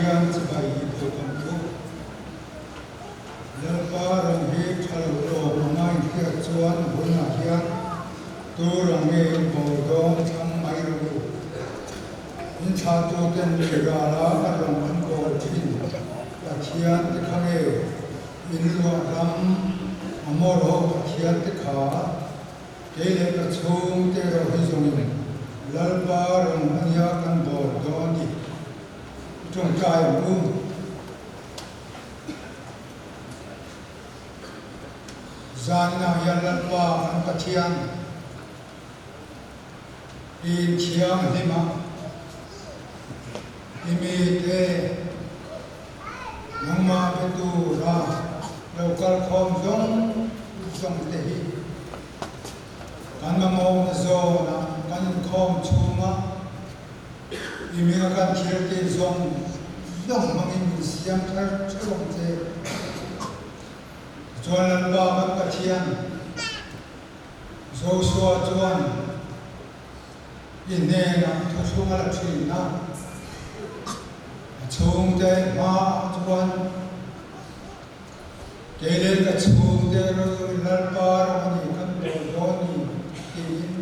hian chibai i buk ang u. Lalpa rawng hi tha lo lawm anga inhriat chuan a hunah hian tur ang nge in bawl dawn thlang mai rawh u. In thlahtuten mi rala a rawng an bawl thin Pathian te kha nge in luah ram a mawr ho Pathian te kha kei leh ka chhungte erawh hi zawngin Lalpa rawng ania kan bawl dawn ni. I tawngtai ang u. Zanah hian Lalpa kan Pathian in thianghlim a, i mite nangmah be tura lo kal khawm zawng zawng te hi kan mamawhna zawnah kan inkhawm chhunga I mi a kan thil tih zawng zawng hmangin min siam thar theuh ang che. Tichuan Lalpa kan Pathian Joshua chuan i hnenah thuthlung a la thin a, a chhungte hmaah chuan kei leh ka chhungte rawh Lalpa rawh a ni kan bawl dawn ni tiin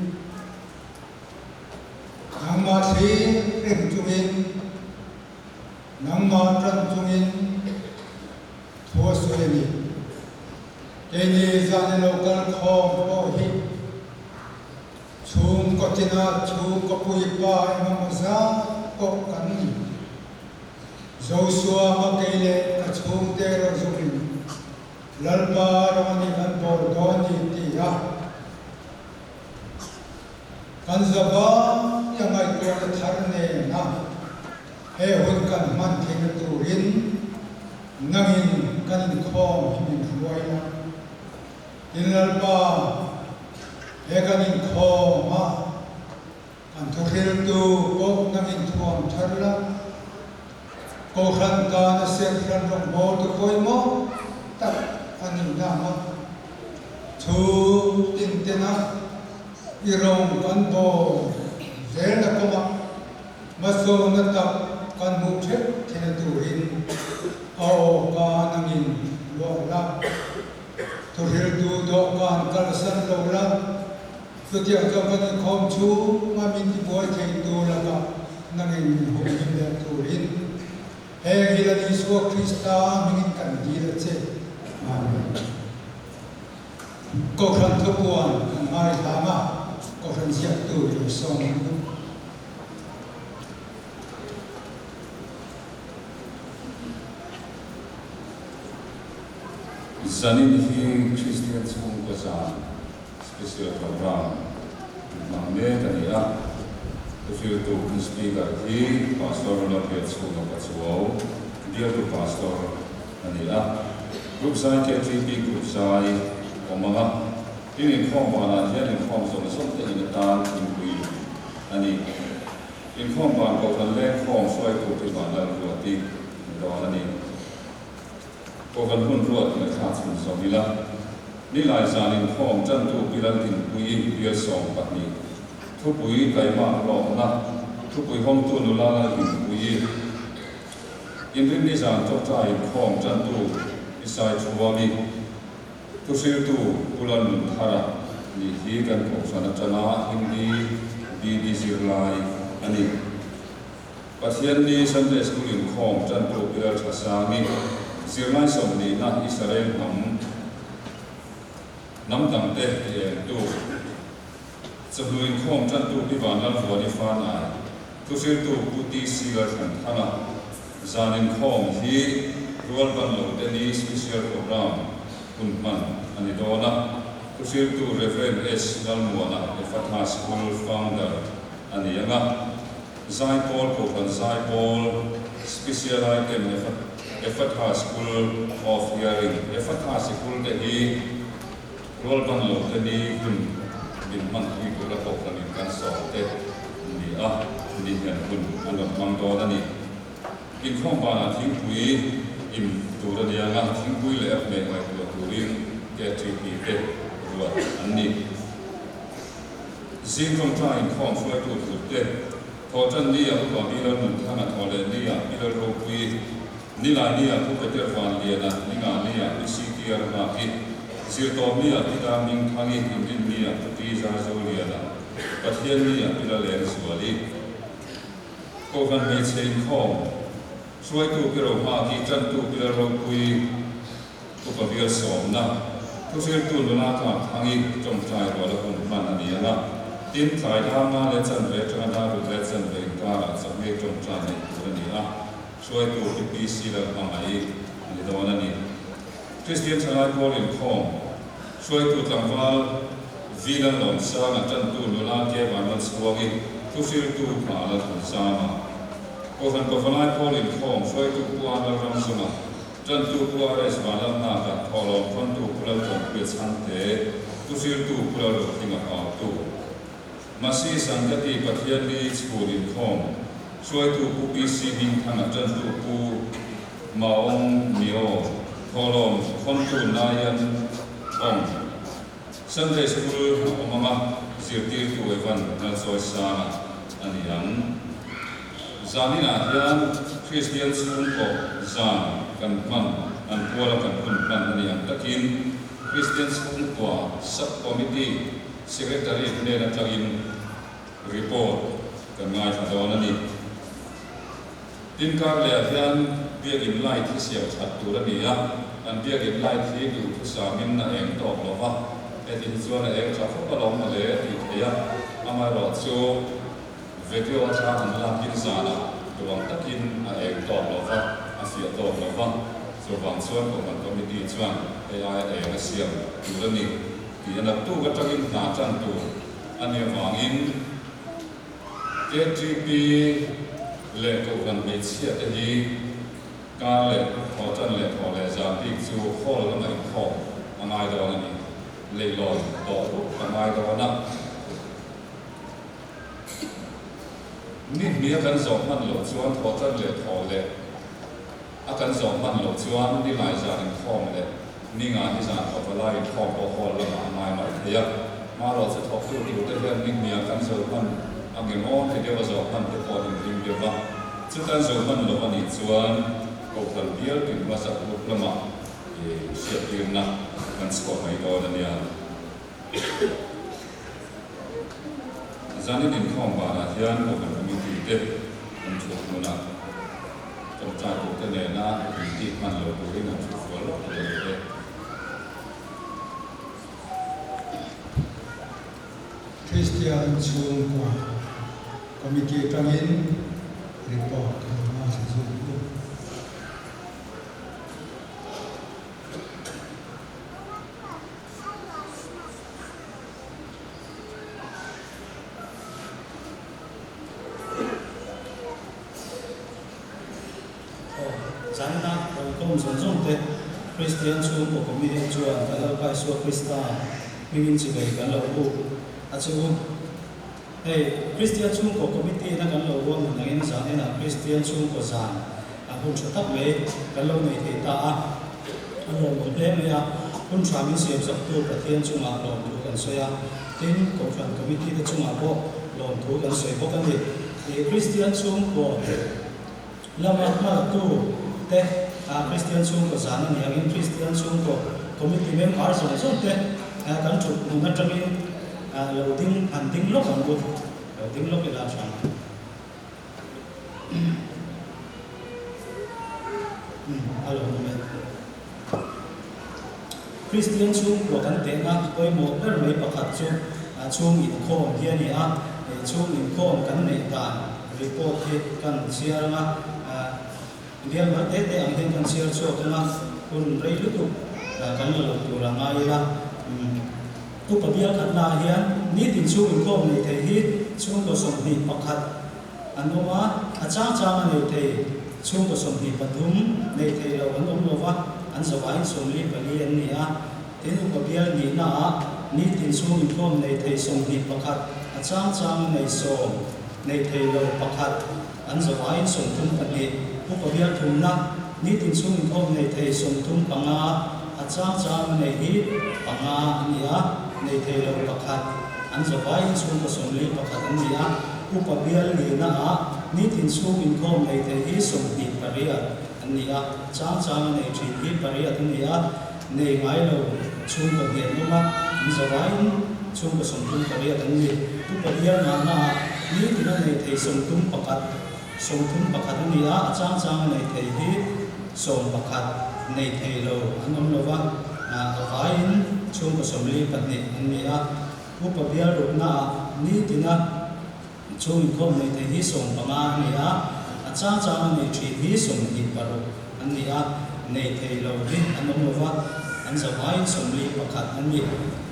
Nangmah thlir reng chungin, nangmah tan chungin thu a sawi a ni. Keini zan i lo kal khawm pawh hi chhungkaw tina chhungkaw puipa engemaw zat pawh kan ni. Joshua hmakei leh ka chhungte erawh zawngin Lalpa rawng a ni kan bawl dawn ni ti a. Kan zavai a ngaihtuahna thar nena he hun kan hman theihna turin nangin kan inkhawm hi min hruai a. Tin Lalpa, he kan inkhawm a, kan thuhriltu pawh nangin thuam thar la, Kohhran tana serhran rawngbawltu pawimawh tak a nih na ang a. Chhung tin tena i rawng kan bawl zelna kawngah hmasawnna tak kan hmuh theuh theihna turin a awka nangin luah la, thuhriltu dawhkan kalsan lo la, chutiang chuan kan inkhawm chhunga min tibuai theitu lakah nangin min humhim leh turin Heng hi Lal Isua Krista hmingin kan dil a che. Amen. Kohhran thupuan kan ngaithlang a, Kohhran ziaktu i lo sawm ang u. Zanin hi Kristian chhungkaw zan Special Program hmang mek a ni a, Thuhriltu kan Speaker hi Pastor Lalriat Chhunga Pachuau, Bialtu Pastor a ni a, Group Zai KTP Group Zai awm ang a, tin inkhawm banah hian inkhawm zawng zawng te in atan thingpui a ni. Inkhawm ban Kohhran lengkhawm hruaitu Pi Vanlalruati ni dawn a ni. Kohhran hun ruat ngaihthlak chhun zawm ila, Nilai zan inkhawm tantu Pi Laltinpuii bial 12, thupui taimak hlawkna, thupui hawngtu nula Laltinpuii, Inrinni zan tawngtai inkhawm tantu Pi Saithuami, thuhriltu Pu Lalnunthara nih hi kan kohhran atanga Hindi BD zirlai a ni. Pathianni Sunday School inkhawm tantu Pi Lalthasangi, zirlai 20na Israel hnam hnam dangte ti engtu, chawhnu inkhawm tantu Pi Vanlalvuani Fanai, thuhriltu Pu TC Lalthlanthanga, zan inkhawm hi Rualbanlo te ni Special Programme hun hman a ni dawn a, thuhriltu Rev S Lalmuana Ephatha School Founder a ni ang a. Zaipawl Kohhran Zaipawl Special Item Ephatha School of Hearing Ephatha Sikul te hi rualban lo te ni hun min hman pui tura Kohhran in kan sawm te an ni a, ni hian hun an rawn hmang dawn a ni. Inkhawm banah thingpui in tur a niang a, thingpui leh a hmeh ngaihtuah turin KTP te ruat an ni. Zing tawngtai inkhawm hruaitu turte. Thawhṭan ni-ah Upa Pi Lalnunthanga thawh leh ni-ah Pi Lalropuii, Nilai ni-ah Pu Peter Vanliana, Ninga ni-ah Pi CTR Nghaki, Zirtawp ni-ah Pi Darmingthangi, Inrin ni-ah Pu Pi Zarzoliana, Pathian ni-ah Pi Lalengzuali. Kohhran hmeichhe inkhawm, hruaitu Pi Rohmaki, ṭantu Pi Lalropuii, Upa bial sawmna, thuhriltu nula Tlangthangi tawngtai rual a hun hman a ni ang a, tin, tlai danga leh chanve atanga dar ruk leh chanve inkarah chawhmeh tawngtai neih tur a ni a, hruaitu hi PC Lalhmangaih a ni dawn a ni. Kristian Thalai Pawl inkhawm, hruaitu tlangval V Lalawmsanga tantu nula K Vanlalchhuangi, thuhriltu Hma Lalthansanga. Kohhran Pavalai Pawl inkhawm, hruaitu Pu A Lalramzunga, Ṭantu Pu RS Vanlalnaka, Thawhlawm thawntu Pu Lalṭanpuia Chhangte, Pu Zirtu Pu Lalrotlinga Pautu, Masi Sangati Pathianni Chhun Inkhawm, Hruaitu Pu PC Hmingthanga, Ṭantu Pu Maung Myo, Thawhlawm thawntu Nayan Ong, Sunday School a awm ang a, zirtirtu Evan Lalchawisanga a ni ang. Zaninah hian Kristian chhungkaw zan kan hman, an puala kan hun hman a ni ang takin Kristian chhungkua Sub-Committee Secretary hnen atangin report kan ngaithla dawn a ni. Tin kar lehah hian biakin light hi siam that tur a ni a, kan biakin light hi duhthusamin a eng tawk lo va, heti hi chuan a eng tha khawp alawm mawle a tih theih a, amaherawh chu video atang an lakin zanah duang takin a eng tawk lo va, a fiah tawk lo va, chuvang chuan Kohhran Committee chuan hei aia eng a siam tur a ni tih a naktuk atangin hna tan tur a nih avangin, KTP leh Kohhran hmeichhia te hi kar leh thawhtan leh thawh leh zan bik chu hall lama inkhawm a ngai dawn a ni. Leihlawn tawh rup a ngai dawn a. Ni hmia kan zawh hman loh chuan thawhtan leh thawh leh a kan zawh hman loh chuan nilai zan inkhawm leh ninga ni zan thawh valai inkhawm pawh hall lamah a ngai mai thei a. Hmarawh chu thawktu turte hian ni hmia kan zo hman ang eng aw ti deuh a zawh hman te pawh an inring deuh va. Chu kan zo hman loh a nih chuan Kohhran bial tin WhatsApp group lamah hriattirna kan chhuah mai dawn a nia. Zanin inkhawm banah hian Kohhran Committee te an thut hmunah tawngtai turte nena intih hman lo turin an thut fual lawk tur a ni e. Kristian chhungkua Committee atangin report kan ngaithla zui ang u. Aw, zanina rawn kawm zawng zawng te, Kristian chhungkaw committee chuan kan Lalpa Isua Krista hmingin chivei kan lo buk a che u. Hei, Kristian chhungkaw committee na kan lo ruahman angin zaninah Kristian chhungkaw zan a hun tha tak mai kan lo nei thei ta a, a lawmawm hle mai a, hun tha min siam zaktu Pathian chungah lawmthu kan sawi a, tin, Kohhran committee te chungah pawh lawmthu kan sawi bawk a ni. Kristian chhungkaw lama hmalatu te Kristian chhungkaw zan a ni angin Kristian chhungkaw committee member zawng zawng te kan thut hmun atangin lo ding han ding lawk ang u, lo ding lawk ila tha ang. A lo awm e. Kristian chhungkua kan tehna pawimawh ber mai pakhat chu chhung inkhawm hi a ni a, chhung inkhawm kan neih dan report hi kan chhiar ang a, bial mal te te ang hian kan chhiar chhuak ang a, hun rei lutuk kan la lo tur a ngai ila. Upa bial khatnaah hian nitin chhung inkhawm nei thei hi chhungkaw 21 an awm a, a chang chang a nei thei. Chhungkaw 23 nei thei lo an awm lo va, an zavaiin 44 an ni a. Tin, upa bial nihnaah nitin chhung inkhawm nei thei 21, a chang chang a nei sawm, nei thei lo pakhat, an zavaiin 32. Upa bial thumna, nitin chhung inkhawm nei thei 35, a chang chang a nei hi panga a ni a, nei thei lo pakhat, an zavaiin chhungkaw 41 an ni a. Upa bial lina ah nitin chhung inkhawm nei thei hi 28 an ni a, chang chang a nei thin hi pariat an ni a, nei ngai lo chhungkaw hnian awm a, an zavaiin chhungkaw 38 an ni. Upa bial ngahna ah nitin a nei thei 31, 31 a ni a, a chang chang a nei thei hi 11 nei thei lo an awm lo va, a vaiin chhungkaw 42 an ni a. Upa bial rukna ah nitina chhung inkhawm nei thei hi 15 a ni a, a chang chang a nei thin hi 26 an ni a, nei thei lo hi an awm lo va, an zavaiin 41 an ni.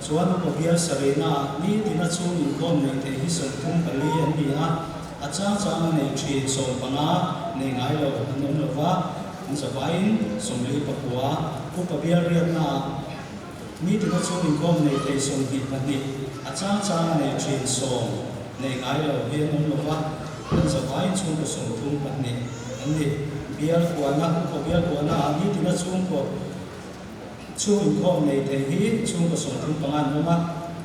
Chuan upa bial sarihna ah nitina chhung inkhawm nei thei hi 34 an ni a, a chang chang a nei thin 15 nei ngai lo an awm lo va, an zavaiin 49. Upa bial riatna ah Nitina chhung inkhawm nei thei 22, a chang chang a nei thin 10 nei ngai lo hi an awm lo va, an zavaiin chhungkaw 32 an ni. Bial kuahna, Upa bial kuahna ah nitina chhungkaw chhung inkhawm nei thei hi chhungkaw 35 an awm a,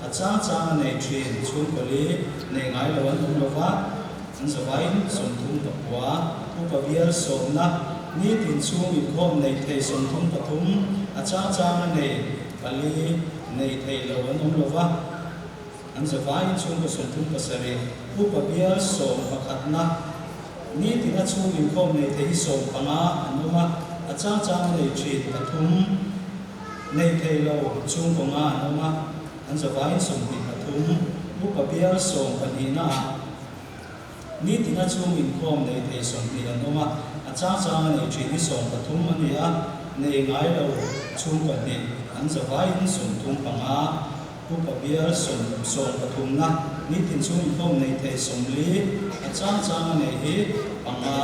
a chang chang a nei thin chhungkaw li nei ngai lo an awm lo va, an zavaiin 39. Upa bial sawmna, Nitin chhung inkhawm nei thei 33, a chang chang a nei pali nei thei lo an awm lo va, an zavaiin chhungkaw 37. Upa bial sawm pakhatna, Nitin a chhung inkhawm nei thei hi 15 an awm a, a chang chang a nei thin pathum nei thei lo chhungkaw nga an awm a, an zavaiin 23. Upa bial sawm pahnihna ah Nitin a chhung inkhawm nei thei 20 an awm a, a chang chang a nei thin hi 13 a ni a, nei ngai lo chhungkaw hnih an zavaiin 35, upa bial sawm sawm pathumna nitin chhung inkhawm nei thei 40, a chang chang a nei hi panga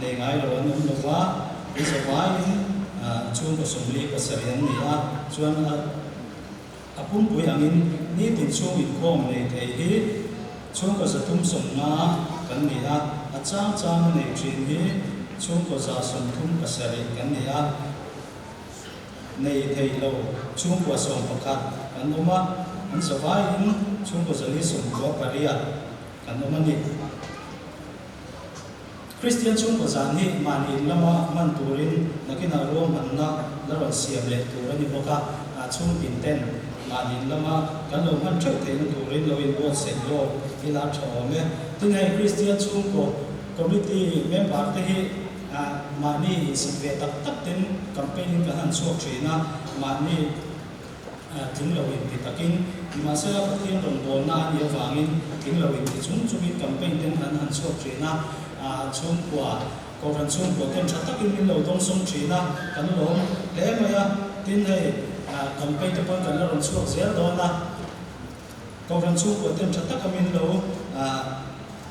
nei ngai lo an awm lo va, an zavaiin chhungkaw 47 an ni a, chuan a. A pumpui angin nitin chhung inkhawm nei thei hi chhungkaw 350 kan ni a, a chang chang a nei thin hi chhungkaw 137 kan ni a, nei thei lo chhungkua 11 kan awm a, an zavaiin chhungkaw 498 kan awm a ni. Kristian chhungkaw zan hi mahni in lama hman turin nakinah ruahmanna la rawn siam leh tur a ni bawk a, chhung tin ten mahni in lama kan lo hman theuh theihna turin lo inbuatsaih lawk ila tha awm e. Tin hei Kristian chhungkaw committee member te hi mahni insit ve tak tak ten campaign in kan han chhuak thin a, mahni Tling lo in ti takin, nimahsela Pathian rawngbawlna a nih avangin tling lo in ti chung chungin campaign ten an han chhuak thin a, chhungkua, Kohhran chhungkua ten tha takin min lo dawngsawng thin a, kan lawm hle mai a, tin hei campaign te pawn kan la rawn chhuak zel dawn a, Kohhran chhungkua ten tha taka min lo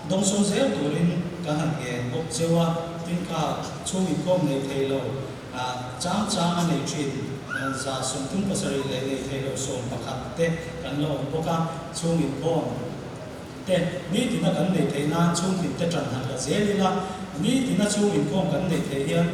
dawngsawng zel turin ka han ngen bawk cheu a, tin kha chhung inkhawm nei thei lo. Chang chang a nei thin. 37 leh nei thei lo 11 te kan la awm bawk a, chhung inkhawm te nitina kan neih theih nan chhungtin te tan han la zel ila, nitina chhung inkhawm kan neih theih hian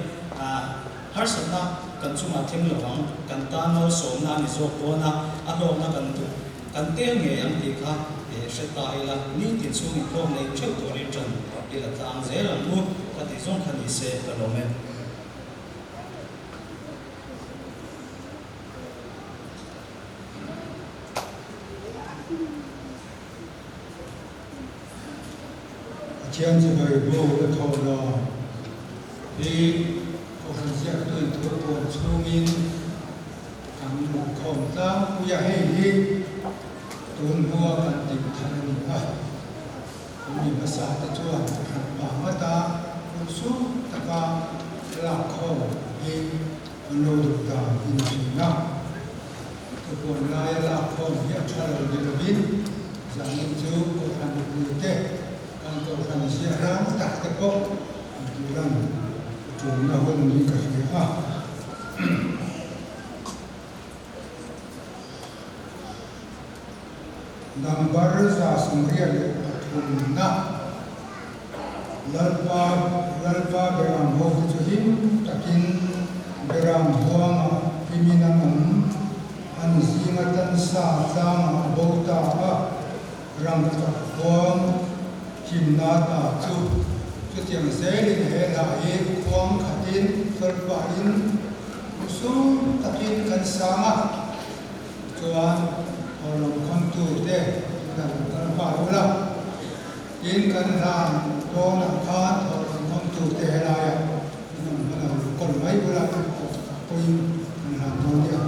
harsatna kan chungah thleng lo ang, kan tan malsawmna a ni zawk dawn a, a hlawkna kan duh kan tel ngei ang tih kha hre ta ila, nitin chhung inkhawm nei theuh turin tan ila tlang zel ang u ka tih zawng kha ni se ka lawm e. Pathian chibai bu ka thawh lo hi Kohhran ziaktuin thu puan chhungin kan luhkhawm tlangpui a, hei hi tun hnua kan tih than a ni a. Mi hmasa te chuan hran pah ngata ulsuk taka lak khawm hi an lo duh dan in thin a. Thupuan laia lak khawm hi a tha lo ni lovin zanin chu Kohhran mipuite kan Kohhran ziah rang tak te pawh an tihlan a tulna hun niin ka hria a. Number 183na, Lalpa, Lalpa Beram ho te chu him takin Beram huangah himin an awm, an zinga tan sa tlangah a bo ta a, rangkachak huang Thimna ta chu chutiang zelin he hla hi khuang khatin solfain husum takin kan sang a, chuan thawhlawm khawntute kan kal nghal ula, tin kan hlan dawnah khan thawhlawm khawntute helaiah an awm hman a, kawl mai bulah pawhin kan hlan dawn nia.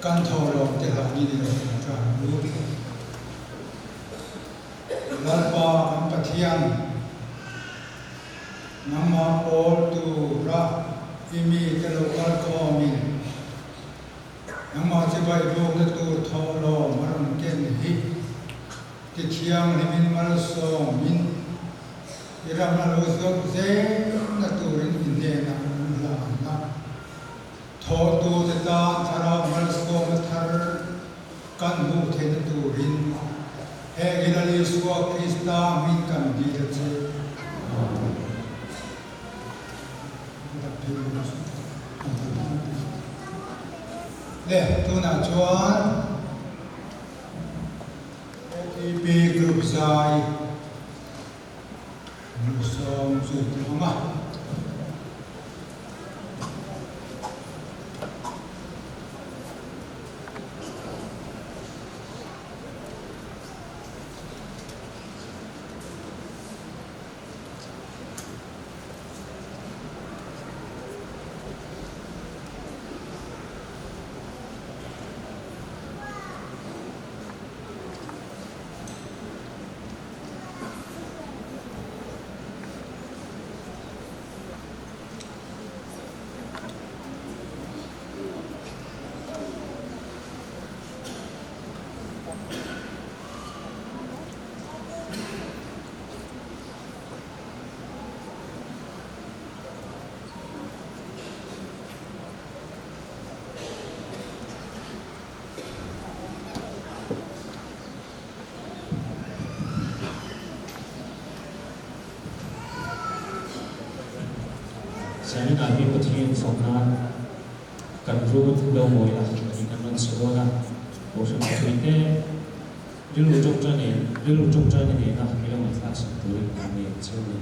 Kan thawhlawm te hlanin i lo tawngtai ang u. Lalpa kan Pathian, nangmah pawl tura i mite lo kal khawmin nangmah chibai bukna tur thawhlawm a rawn ken hi ti thianghlimin malsawmin i ram a lo zawk zelna turin i hnenah an hlan a. Thawhtute tan thlarau malsawmna thar kan hmuh theihna turin he Lal Isua Krista hming kan dil a che. Amen. Le, tunah chuan OTP Group zai Lusawm zui tawh ang a. Zaninah hi Pathian fak nan kan run lo mawi a tih kan rawn sa dawn a, Kohhran mipuite rilru tawngtai nen rilru tawngtaina nena mi lo ngaihthlak sak turin kan ngen che a ni.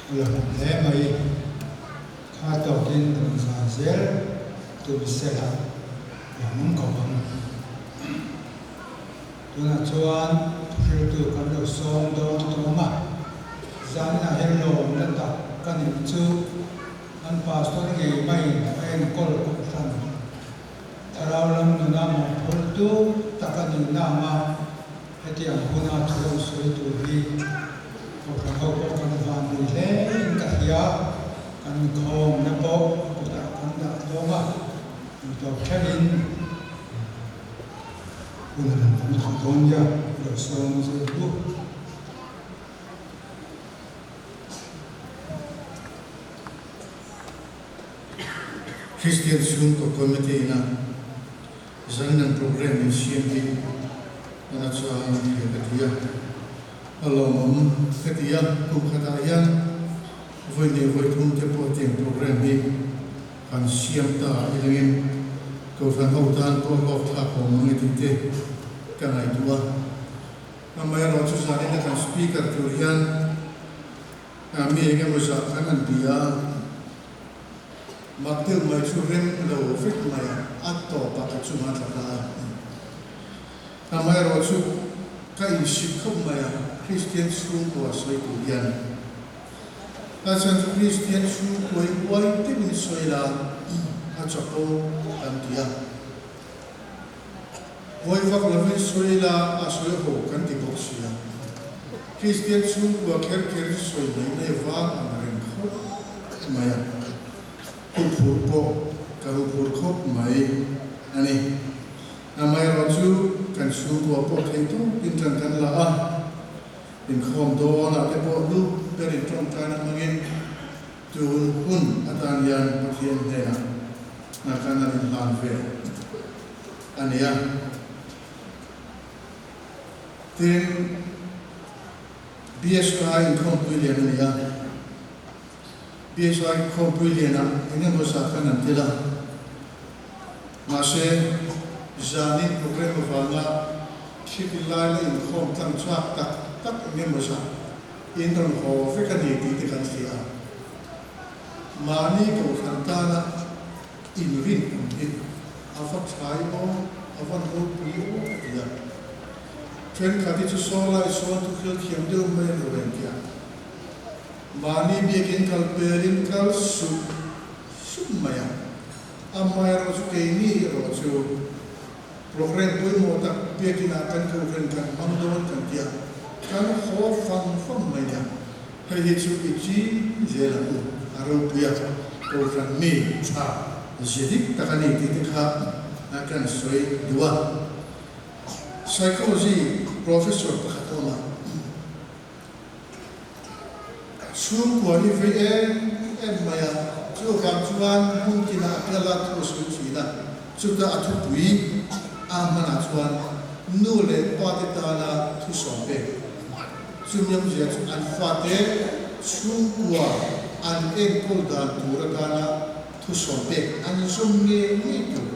A la hmu hle mai. Kha tawkin rawn zan zel tum sela la hmang khawp ang. Tunah chuan thuhriltu kan lo sawm dawn tawng a, zaninah hian lawmna tak ka nih chu kan pastor ngei maiin a enkawl kohhran thlarau lam nuna mawhphurtu tak a nihna anga Hetiang huna thu rawn sawi tur hi Kohhran ho pawh kan van nei hle in ka hria, kan khawmna pawh a kutah kan dah tlawm a, intawp thlengin hun a han awm thawh dawn nia lo sawm zir duh. Kristian Chhungkaw Committee ina Zanin program in siam hi a na chuan he ka ti a, a lawmawm ka ti a, kum khatah hian vawi hnih vawi thum te pawh tiang program hi han siam ta ilangin Kohhran ho tan pawh hlawk thlak awm ang e tih te ka ngaihtuah a. Amaherawh chu zanin a kan speaker tur hian mi eng emaw zah khan an ti a. Mak deuh mai chu rem lo vek mai a tawp ah ka chunga tla ta a. Amaherawh chu ka insik khawp mai a, Kristian chhungkua sawi tur hian. A chhan chu Kristian chhungkua hi uai deuhin sawi la a chapo kan ti a. Uai vak lovin sawi la a sawi ho kan ti bawk sia. Kristian chhungkua kher kher chu sawi mai mai vang ang reng khawp mai a. Huphurh pawh ka huphurh khawp mai a ni. Amaherawh chu kan chhungkua pawh thei tawkin tan kan la a, inkhawm dawnah te pawh lu berin tawngtaina hmangin tun hun atan hian Pathian hnenah hna kan han inhlan ve a ni a. Tin, BSI inkhawmpui lian a ni a. BSI inkhawmpui lianah eng emaw zah khan an tel a. Mahse, zanin program avanga thil lai la inkhawm tlang chak tak tak eng emaw zah in rawn haw vek a ni tih te kan hria a. Mahni kohhran tana inrin awm hi a va thlai aw, a va ropui aw ka ti a. Thenkhat hi chu saw lai sawn thu thil thiam deuh mai a ni reng tia. Mahni biakin kal pelin kal sup sup mai a. Amaherawh chu keini erawh chu programme pawimawh tak biakinah kan kohhran kan hmang dawn kan tia kan haw fang fang mai nia. Hei hi chu i ching zel ang u, a ropui a, Kohhran mi tha zia dik tak a ni tih te kha kan sawi duh a. Psychology professor pakhat a awm a, chhungkua hi vei em em mai a, chuvang chuan hmun tinah a piala thu a sawi thin a, chutah a thupui a hmanah chuan nu leh pa te tana thusawm pek. Chumi awmzia chu an fate chhungkua an enkawl dan tur atana thusawm pek an zawm ngei ngei tur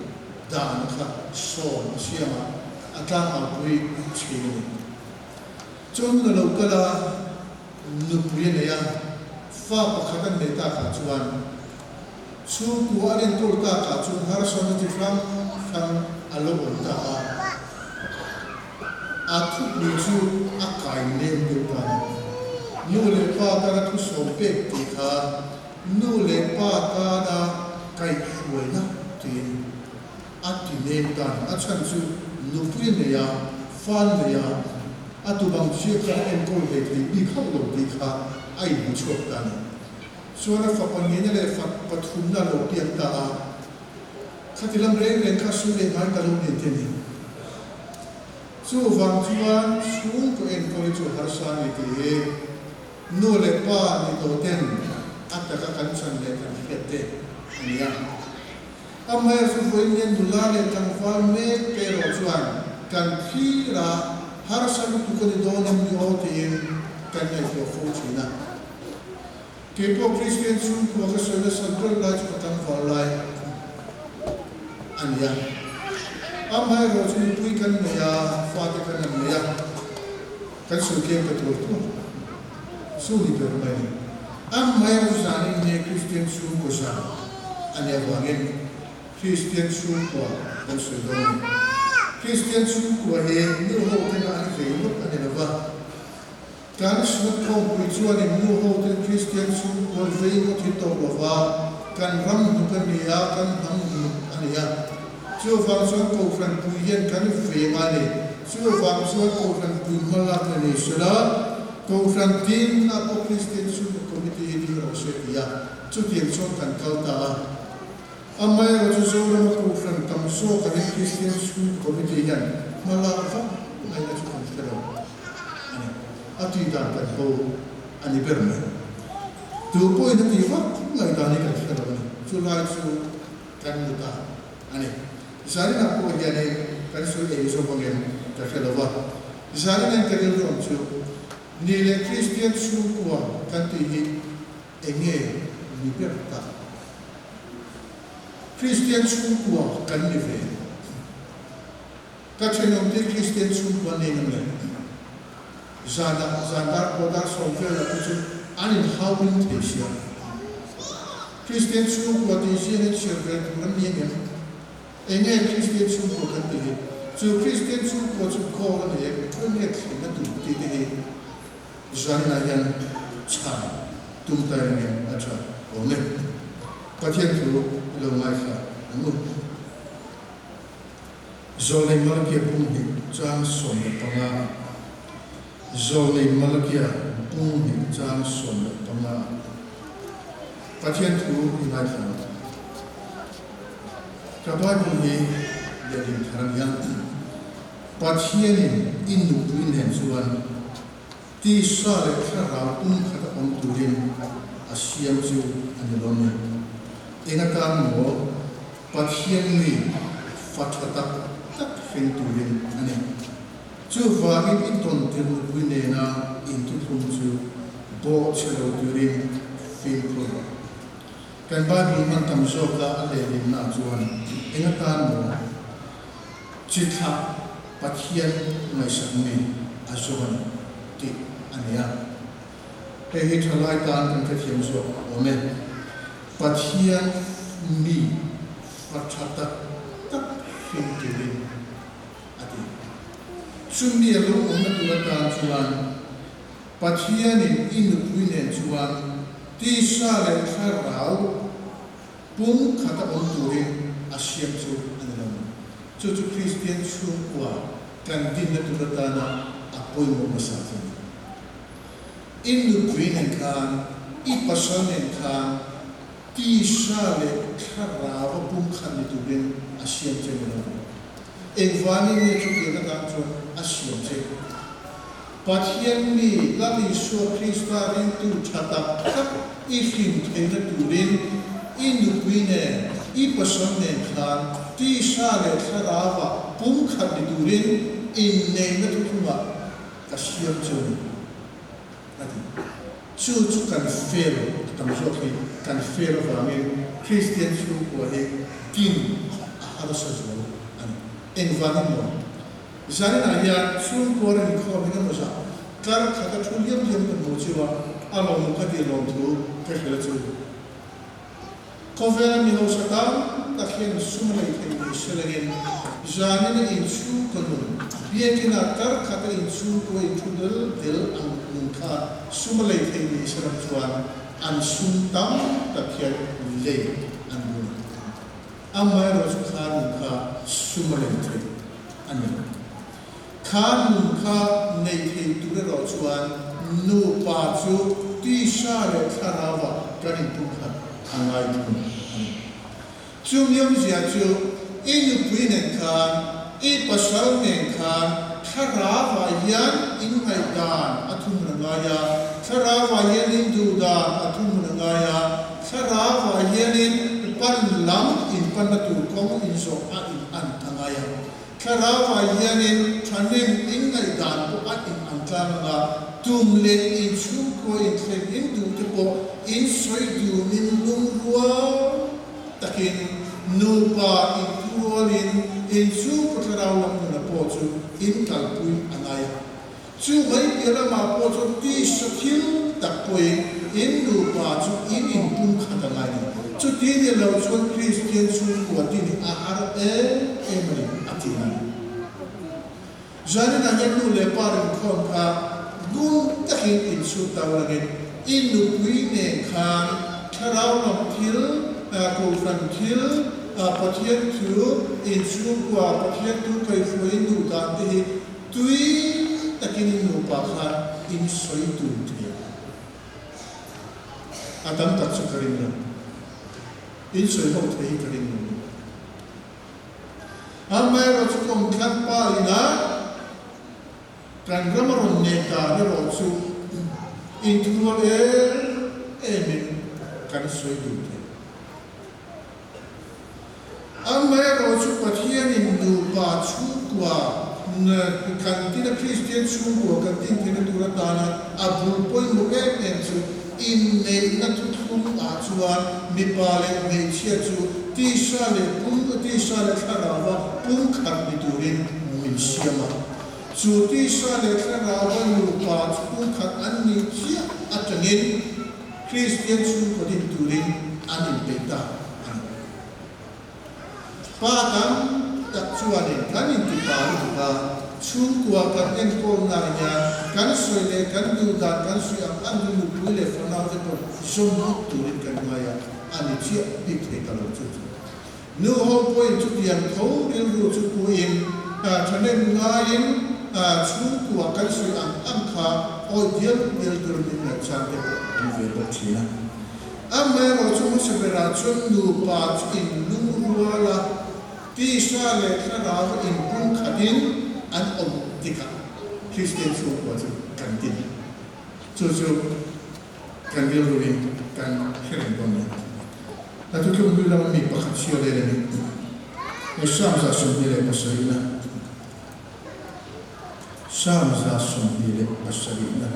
dan kha sawm a siam a, a tlangau-pui thin a ni. Chuan hun a lo kal a, nupui a nei a, fa pakhat an nei takah chuan chhungkua an enkawl takah chuan harsatna chi hrang hrang a lo awm ta a. A thupui chu a kai nem deuh ta a ni. Nu leh pa tana thusawm pek tih kha nu leh pa tana kaihhruaina tiin a ti nem ta a ni. A chhan chu nupui nei a, fan nei a, a tubang chiah kha a enkawl hlei thei bik hauh lo tih kha a inhmuchhuak ta a ni. Chuan a fapa nihna leh fak pathumna a lo piang ta a. Khati lam reng reng kha sum leh ngai ta lo nen te ni. Chuvang chuan chhungkaw enkawl hi chu harsa a ni tih hi nu leh pa ni tawh ten a taka kan chhan leh kan hriat te a ni a. Amaherawhchu vawiin hian nula leh tlangval mek te erawh chuan kan thlir a, harsa lutuk a ni dawn em ni aw tiin kan ngaihtuah fo thin a. Kei pawh Kristian chhungkua ka sawi nasat ber lai chu ka tlangval lai a ni a. Amaherawhchu mipui kan nei a, fate kan han nei a, kan sawi tlem ta tur tur chu ni ber mai a ni. Amaherawhchu zanin hi Kristian chhungkaw zan a nih avangin Kristian chhungkua kan sawi dawn a ni. Kristian chhungkua hi nu ho tena an vei ngawt a ni lo va, kan Synod khawmpui chuanin nu ho ten Kristian chhungkua vei ngawt hi tawk lo va, kan ram hnuk a ni a, kan hnam hnuk a ni a. Chuvang chuan Kohhran pui hian kan vei ngai a ni. Chuvang chuan Kohhran pui hma lak na ni sela, Kohhran tin a pawh Kristian chhungkaw committee hi ding rawh se ti a, chutiang chuan kan kal ta a. Amaherawhchu Zorama Kohhran tam zawk angin Kristian chhungkaw committee hian hma lak vak ngaihna chu kan hre lo a ni. A tih dan kan ho a ni ber mai. Tu pawhin a tih vak ngaihdan hi kan hre lo a ni. Chulai chu kan mu ta a ni. Zaninah pawh hianin kan sawi eng zawk angem ka hre lo va. Zanin ka rilru ang chu ni leh Kristian chhungkua kan tih hi eng nge ni ber ta? Kristian chhungkua kan ni ve. Ka thenawmte Kristian chhungkua nei ngam le. Zanah zan dar pawh dar 10 velah te chu an inhau ring thei sia. Kristian chhungkua tih zian in chhiar ve tur an ni angem? Enge Kristian chhungkua kan tih hi? Chu Kristian chhungkua chu goal a nei em? Khawi nge thlenna tur tih te hi zaninah hian chhan tum ta engem a tha awm e. Pathian thu i lo ngaithla ang u. Zawlnei Malakia bung hnih chang 15 Zawlnei Malakia bung hnih chang 15 Pathian thu i ngaithla ang. Ka Bible hi lehlin thar a nia. Pathianin i nupui nen chuan tisa leh thlarau pum khat a awm turin a siam chu a ni lo ni. Eng atan maw? Pathian mi fa tha tak tak hring turin a ni. Chuvangin i tawn tir nupui nena inthuthum chu bawh chhe lo turin fimkhur rawh. Kan Bible hman tam zawka a lehlinna chuan eng atan maw chi thlah Pathian ngaihsak mi a zawng a ni tih a ni a. Hei hi thalai tan kan hrethiam zawk awm e. Pathian mi fa tha tak tak hring turin a ti. Chumi a lo awmna tur atan chuan Pathianin i nupui nen chuan tisa leh thlarau pum khata awm turin a siam chu a ni lo. Chu chu Kristian chhungkua kan dinna tur atana a pawimawh hmasa chu a ni. I nupui nen khan, i pasal nen khan tisa leh thlarau a pum khat ni turin a siam che ni lo. Engvangin nge chutiang atan chuan a siam che? Pathian mi Lal Isua Krista ringtu tha tak tak i hlim theihna turin i nupui nen, i pasal nen khan tisa leh thlarauah pum khat ni turin inneihna thuthlungah ka siam chu a ni, a ti. Chu chu kan fel a tam zawk hi kan fel avangin Kristian chhungkua hi din a harsa zual a ni. Engvangin maw? Zaninah hian chhungkua rin khawm eng emaw zah tlar khat a thu liam liam ka hmu chu a, a lawm ka tih lawm thu ka hrilh a chu. Khawvela mi hausa tam tak hian sum a nei thei ni selangin zanin a inchhungkaw nun, biakinah tlar khat a inchhungkaw inthu del del ang nun kha sum a lei thei ni selang chuan an sum tam tak hian lei an bun a. Amaherawhchu kha nun kha sum a lei thei a ni. Kha nun kha nei thei tur erawh chuan nupa chu tisa leh thlarauah kan inpumkhat a ngai thung a ni. Chu miawmzia chu i nupui nen khan, i pasal nen khan thlarauah hian inngaihdan a thungun a ngai a, thlarauah hian induhdan a thungun a ngai a, Thlarauah hianin pan lam inpanna tur kawng inzawh a in an a ngai a. Thlarauah hianin thahnem inngaihdan pawh a in an tlang ang a, tum leh inchhungkaw inthleng in duh te pawh in sawi dunin lungrual takin nupa inthurualin inchhungkaw thlarau lam nuna pawh chu in kalpui a ngai a. Chu mai piah lamah pawh chuan tisa thil tak pawhin in nupa chu in inpumkhat a ngai ni. Chuti ni lo chuan Kristian chhungkua ti nih a har em em a ni, a ti a ni. Zaninah hian nu leh pa rinkhawm kha ngun takin inchhut ta ulangin i nupui nen khan thlarau lam thil, kohhran thil, Pathian thu, inchhungkua Pathian thu kaihhruai in duh dan te hi tui takin in nupa khan in sawi tur thei ang. A tam tak chu ka ring lo. In sawi ho thei hi ka ring lo. Amaherawh chu kawmthlang pa ina kan ram a rawn nek dan erawh chu inthurual em emin kan sawi dun thei. Amaherawh chu Pathianin nupa chhungkua kan tina Kristian chhungkua kan tin theihna tur atana a bul pawimawh em em chu Inneihna thuthlung ah chuan mipa leh hmeichhia chu tisa leh pum tisa leh thlarauva pumkhat ni turin min siam a. Chu tisa leh thlarauva nupa chu pumkhat an nih chiah atangin Kristian chhungkaw din turin an inpeih ta a ni. Pa tam tak chuanin kan intipa lutuk a, chhungkua kan enkawlnaah hian kan sawi leh kan duh dan kan sawi ang ang hi nupui leh fanaute pawh zawm turin kan ngai a, a ni chiah bik thei ta lo chu chu. Nu ho pawhin chutiang tho rilru chu puin thahnem ngaiin chhungkua kan sawi ang ang kha awi dial dial tur min ngaihchang te pawh an ve bawk thin a. Amaherawh chu hmasa berah chuan nupa chu inlungrual a, tisa leh thlarau inpumkhatin an awm tikah Kristian chhungkua chu kan tin. Chu chu kan rilruin kan hre reng dawn a ni. A thuthlung hlui lama mi pakhat chhia lel a ni. He Psalm 27na Psalm 27na.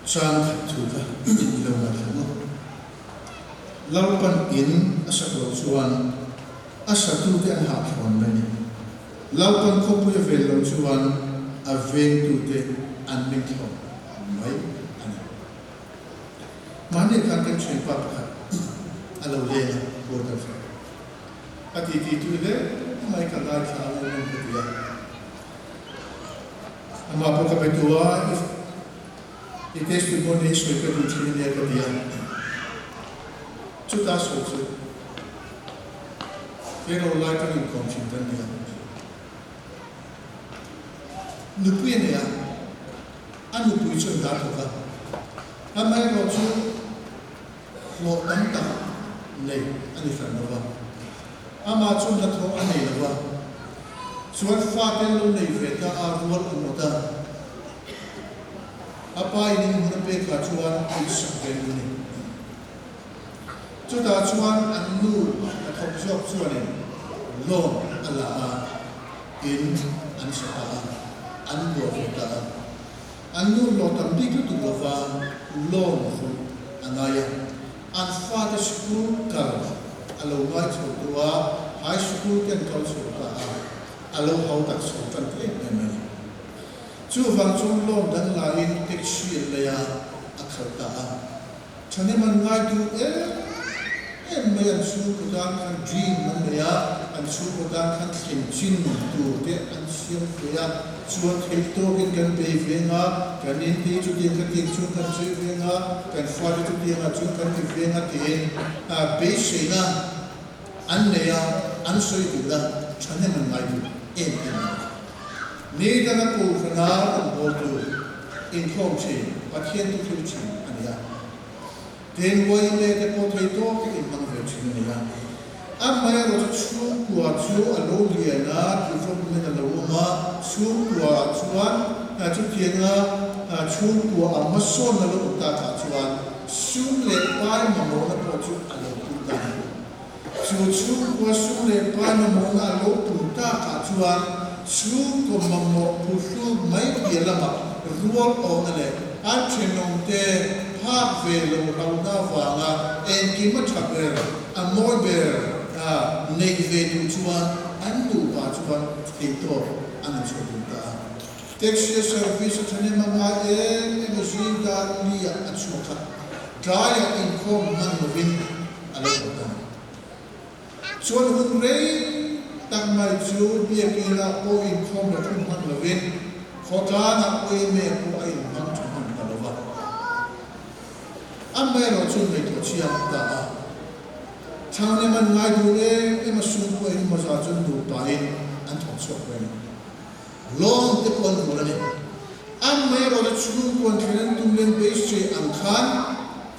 Chang khat thu kha i lo ngaithla maw? Lalpan in a sak loh chuan a satute an hahthlawn mai ni. Lalpan khawpui a vel loh chuan a vengtute an mengthlawn mai a ni. Mahni khan kan thianpa pakhat a lo leng a, quarter kha. A ti ti tui hle mai ka ngaithla a ngaihnawm ka ti a. Amah pawh ka be tu a, i testimony i sawi ka duh thin ania ka ti a. Chuta sawi chu keilo lai kan inkawm thin kan nia. Nupui a nei a, a nupui chuan dar thawk a. Amaherawhchu Hlawh tam tak nei a ni hran lo va, amah chu hnathawh a nei lo va, chuan fate an lo nei ve ta a, rual an awt a, a pa in inhmun a pek ah chuan a insak ve duh a ni. Chutah chuan an nu hnathawk zawk chuanin loan a la a, in an sa ta a, an luah ve ta a. An nu hlawh tam bik lutuk lova loan hrulh a ngai a, an fate sikul kal a lo ngai chho tawh a, high school te an kal chho ta a, a lo hau tak chho tan ta em em a ni. Chuvang chuan loan dang laiin taxi an lei a, a khalh ta a. Thahnem an ngai duh em em mai, an chhungkaw tan khan dream an nei a, an chhungkaw tan khan thlen chin tur te an siam ve a, chuan theih tawkin kan bei ve nga, kan in te chutiang kha tiang chuan kan chei ve nga, kan fate chutiangah chuan kan ti ve nga tiin beiseina an nei a, an sawi duh a, thahnem an ngai duh em em a ni. Ni danga Kohhrana rawngbawltu inkhawm thin Pathian thu thil thin a ni a. Tin, yma te pawh thei tawkin inhmang ve thin a ni a. Amaherawhchu chhungkua chu a lo lian a, development a lo awm a, chhungkua ah chuan chutianga chhungkua a hmasawn a lo awm takah chuan sum leh pai mamawhna pawh chu a lo pung ta a ni. Chu chhungkua sum leh pai mamawhna a lo pun takah chuan chhungkaw mamawh phuhlu mai piah lamah rual awhna leh an thenawmte phak ve lo hlauhna avanga engkim a tha ber, a mawi ber, Neih ve duh chuan an nupa chuan theihtawp an inchhuah dun ta a. Taxi service a thahnem a ngai em em a zing dar li-ah a chhuak a, tlaiah inkhawm hman lovin a lo haw ta. Chuan hun rei tak mai chu biakina pawh inkhawm la thum hman lovin khawtlanah pawh pawh a inhmang tha hman ta lo va. Amaherawh chu ngaihtuah chhiam ta a. Thlanglem an ngai duh em em a sum pawh engemaw zah chuan nupain an thawk chhuak reng. Loan te pawh an vul a ni. Amaherawh chu chhungkuan thlen an tum len beisei ang khan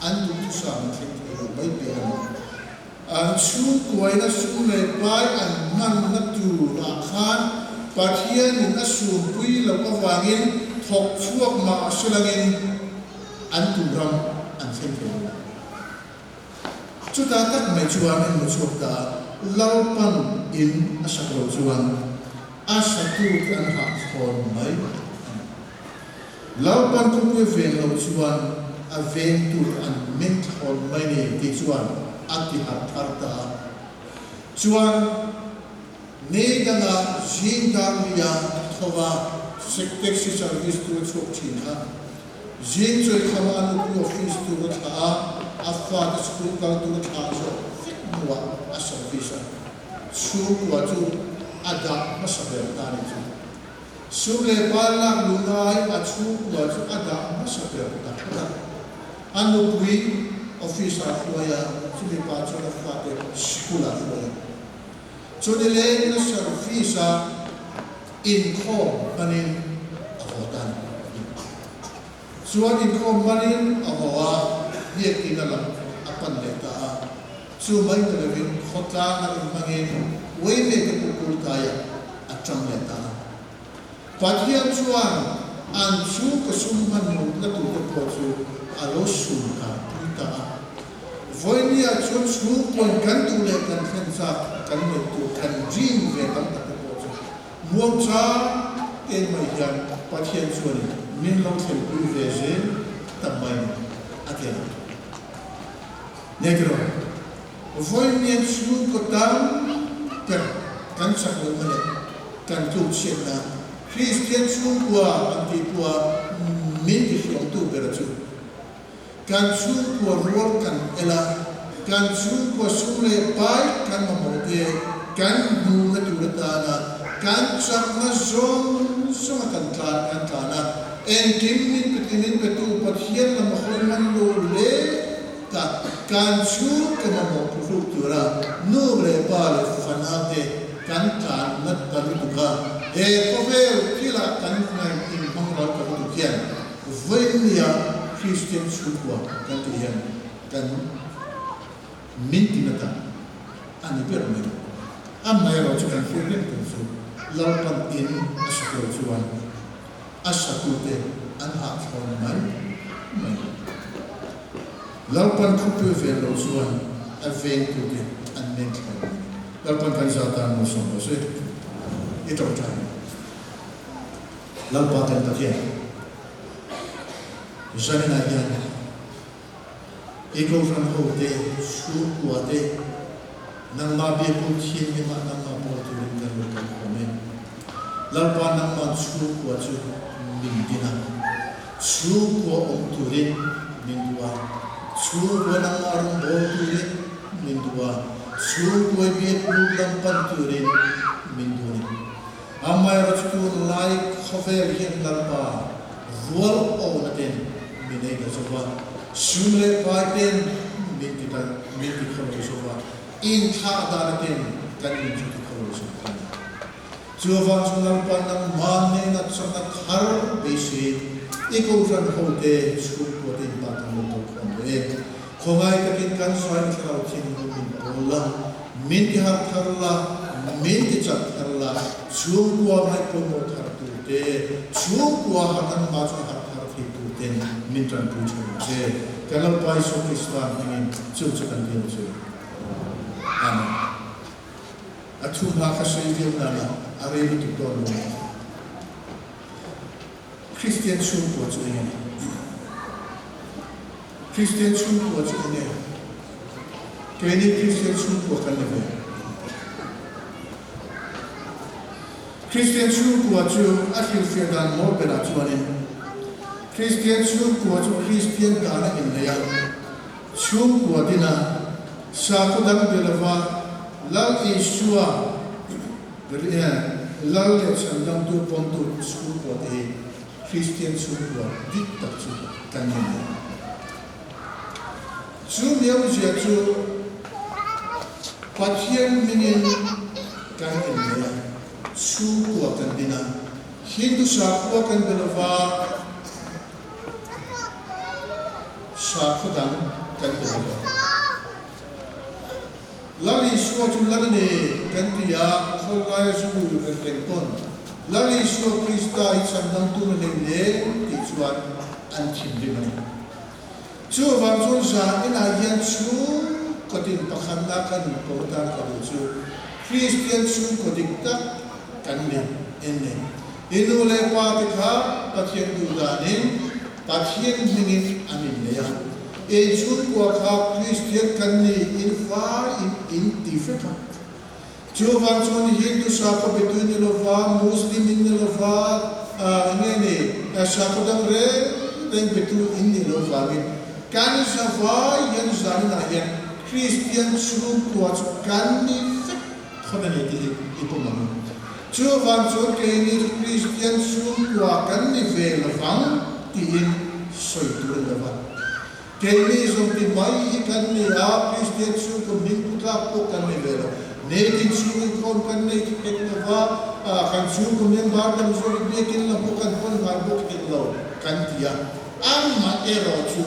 an duhthusam an thleng thei lo mai piah a ni. An chhungkuaina sum leh pai an hmanna turah khan Pathianin a sumpui loh avangin thawk chhuak mah se langin an tumram an thleng thei lo. Chutah tak mai chuan an hmu chhuak ta a, Lalpan in a sak lo chuan a satu te an hah thlawn mai a ni. Lalpan khawpui a veng lo chuan a veng tur an meng thlawn mai ni tih chuan a ti harh thar ta a. Chuan May danga zing dar lia thova taxi service tur a chhuak thin kha. Zing chawikhama a nupui office tur a thlah a, a fate school kal tur a thlah zawh vek hnuah a service a chhungkua chu a dah hmasa ber ta ni chu. Sum leh pal lak luh lai a chhungkua chu a dah hmasa ber ta phawt a. A nupui office ah hruai a, chumi pah chuan a fate school ah hruai a. Chuni leng a service a inkhawm hmanin a haw ta ni. Chuan inkhawm hmanin a haw a, biakinn a lam a pan leh ta a. Chu mai ni lovin khawtlang a inhmangin Uaimete pawh kultaiah a tang leh ta a. Pathian chuan an chhungkaw sum hmanhmawhna turte pawh chu a lo sum kar pui ta a. Vawinia chuan chhungkawn kan duh leh kan thlen chak kan neih tur kan dream ve tam tak te pawh chu muangchang te mai hian Pathian chuanin min lo thlenpui ve zel ta mai a ti a. Negro, Vawinia chhungkaw tam ber kan chak lohna leh kan tluk chhiatna Kristian chhungkua an tih pawha min tihriamtu bera chu Kan chhungkua rual kan el a, kan chhungkua sum leh pai kan mamawh te kan hmuhna tur atana kan chakna zawng zawnga kan tlan kan tlan a, engkim min pe min petu Pathian lam a hawi hman lo leh ta kan chhungkaw mamawh phuhruk tura nu leh pa leh fana te kan tlan nat ta lutuk a, he khawvel thilah kan ngaih inhmang ral ta lutuk hian Vawinia Kristian chhungkua kan tih hian kan min ti nata a ni ber mai. Amaherawh chu kan hriat reng tur chu Lalpan in a sak lo chuan a satute an hahthlawn mai mai. Lalpan khawpui a ven lo chuan a vengtute an men thlawn mai. Lalpan kan za tan malsawm rawh se. I tawngtai. Lalpa kan Pathian, zaninah hian i Kohhran hote, chhungkua te, nangmah biakuk thianghlimah nangmah pawl turin kan lo kal khawm e. Lalpa nangmah chhungkua chu min din a, chhungkua awm turin min duh a, chhungkua nangmah rawngbâwl turin min duh a, chhungkua i biakuk lam pan turin min duh a ni. Amaherawhchu tunlai khawvel hian Lalpa rual awhna ten min ei ta zova, sum leh pai ten min ti ta min ti khaw lo zova, inthlah dana ten kan in chu ti khaw lo zova a ni. Chuvang chu Lalpa nangmah hnena chakna thar beisei i Kohhran hote chhungkua te inpah tam lo tawk khawm leh e. Khawngai takin kan sawi thlarau thinlung min pawl la, min ti harh thar la, min ti chak thar la, chhungkua ngaih pawimawh thar tur te, chhungkua harh anmah chu harh thar thei tur ten min tanpui tha ang che. Kan Lalpa Isua Krista hmingin chu chu kan dil che. Amen. A thu hma kha sawi viau nana a rei lutuk dawn lo mai. Kristian chhungkua chu eng nge? Kristian chhungkua chu eng nge? Keini Kristian chhungkua kan ni ve. Kristian chhungkua chu a hrilhfiah dan mawl berah chuanin Kristian chhungkua chu Kristian dana innei a, chhungkua dina sakhaw dang be lova Lal Isua Lal leh chhandamtu pawntu chhungkua te hi Kristian chhungkua dik tak chu kan ni mai. Chu miauzia chu Pathian hmingin kan innei a, chhungkua kan din a, Hindu sakhua kan be lova, sakhaw dang kan be lova. Lal Isua chu Lal a ni kan ti a, khawlaia zu reng reng pawn Lal Isua Krista hi chhandamtu na nei lem tih chuan an thinrim a ni. Chuvang chuan zan inah hian chhungkaw tin pakhatna kan inpawh tan ka duh chu Kristian chhungkaw dik tak kan ni en ni. I nu leh pa te kha Pathian duh danin Pathian hmingin an innei a. I chhungkua kha Kristian kan ni in fai in in ti vek a. Chuvang chuan Hindu sakhaw betui ni lova, Muslim in ni lova, enge ni, sakhaw dang reng reng betu in nih loh vangin kan zavai hian zaninah hian Kristian chhungkua chu kan ni vek thawn a ni tih hi i pawm ang u. Chuvang chuan keini chu Kristian chhungkua kan ni ve lovang tiin sawi tur a ni lova. Keini zawng ti mai hi kan ni a, Kristian chhungkaw hming pu tlak pawh kan ni ve lo. Netin chhung inkhawm kan nei thek lo va, kan chhungkaw member tam zawk hi biakin lam pawh kan hawn ngai bawk hek lo kan ti a. Amah erawh chu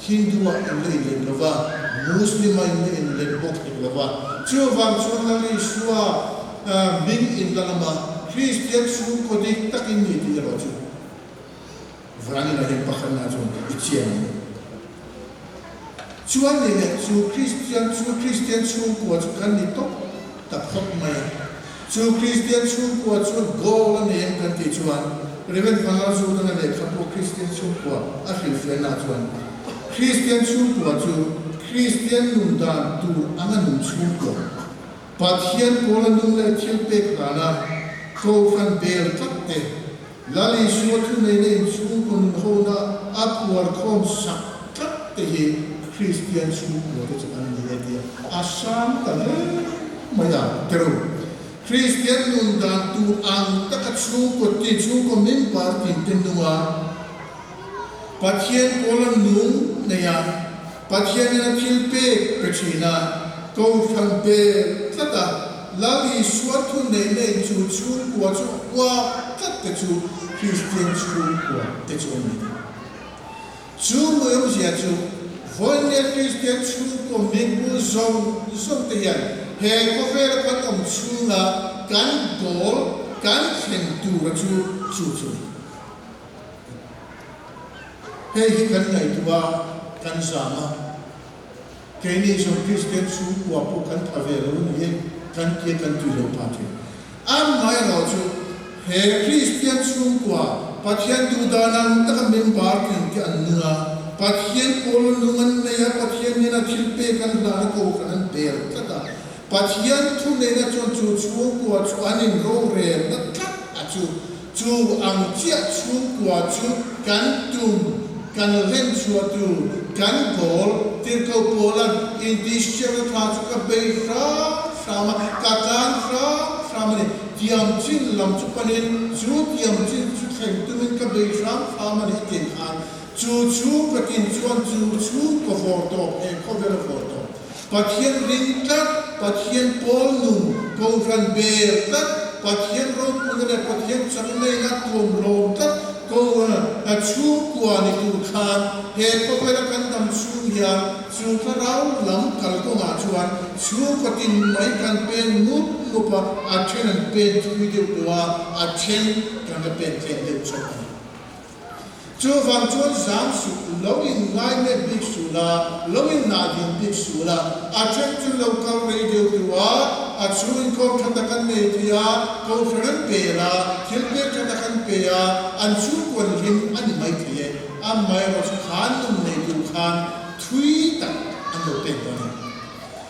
Hindu-ah in la inlet lo va, Muslim-ah in la inlet bawk hek lo va. Chuvang chuan Lal Isua hming in la lama Kristian chhungkaw dik takin ni tih erawh chu Vanina hian pakhatna chuan i chiang ang. Chuan ni leh chu Kristian chu Kristian chhungkua chu kan ni tawp ta phawt mai a. Chu Kristian chhungkua chuan goal a nei em kan tih chuan Rev. Vanlalzutana lehkhabu Kristian chhungkua a hrilhfiahna chuan Kristian chhungkua chu Kristian nun dan tur anga nun chhungkua Pathian pawla nung leh thil pek hlana Kohhran bel tlat te, Lal Isua thuneina inchhungkaw nun hona a phuar khawm sak tlat te hi Kristian chhungkua te chu an ni e tia a sang ta hle mai a. Teru, Kristian nun dan tur ang taka chhungkaw ti chhungkaw member tin te nunga Pathian pawla nung nei a, Pathianin a thil pek pe thin a, Kohhran bel tlat a, Lal Isua thu neihna in chu chhungkua chu uap tlat te chu Kristian chhungkua te chu an ni. Chu muiawmzia chu vawinia Kristian chhungkaw mipui zawng zawng te hian he khawvela kan awm chhunga kan goal kan thlen tura chu chu chu a ni. Hei hi kan ngaihtuah a, kan zam a. Keini zawng Kristian chhungkua pawh kan tha ve lo ni e, kan tia kan tui lo pah thin. Amaherawh chu he Kristian chhungkua Pathian duhdan ang taka member tin te an nung a, Pathian pawl nung an nei a, Pathian nena thil pek an hlan a, kohhran an bel tlat a. Pathian thuneihna chuan chu chhungkua chu an inrorelna tlat a chu. Chu ang chiah chhungkua chu kan tum, kan hlenchhuah tur, kan goal, tirhkoh pawlan intihsiakna tha chu ka bei hram hram a, ka tlan hram hram a ni. Tiam chin lam chu panin chu tiam chin chu thleng tumin ka bei hram hram a ni a tih khan chu chhungkaw tin chuan chu chhungkaw vawr tawp he khawvela vawr tawp Pathian ring tlat, Pathian pawl nung, Kohhran bel tlat, Pathian ropuina leh Pathian chakneina tuam lawm tlat ko a chhungkua ni tur khan he khawvela kan dam chhung hian chu thlarau lam kalkawngah chuan chhungkaw tin mai kan pen mup mup a, a then an pen thui deuh deuh a, a then kan la pen tlem deuh chawk a ni. Chuvang chuan zam suh, lo in ngai met bik suh la, lo in nah din bik suh la, a then chu lo kal rei deuh deuh a, a chhung inkhawm tha tak an nei thei a, kohhran an pel a, thil pek tha tak an pe a, an chhungkuan hlim a ni mai thei e. Amaherawhchu khan nun nei tur khan thui tak an lo pek dawn e.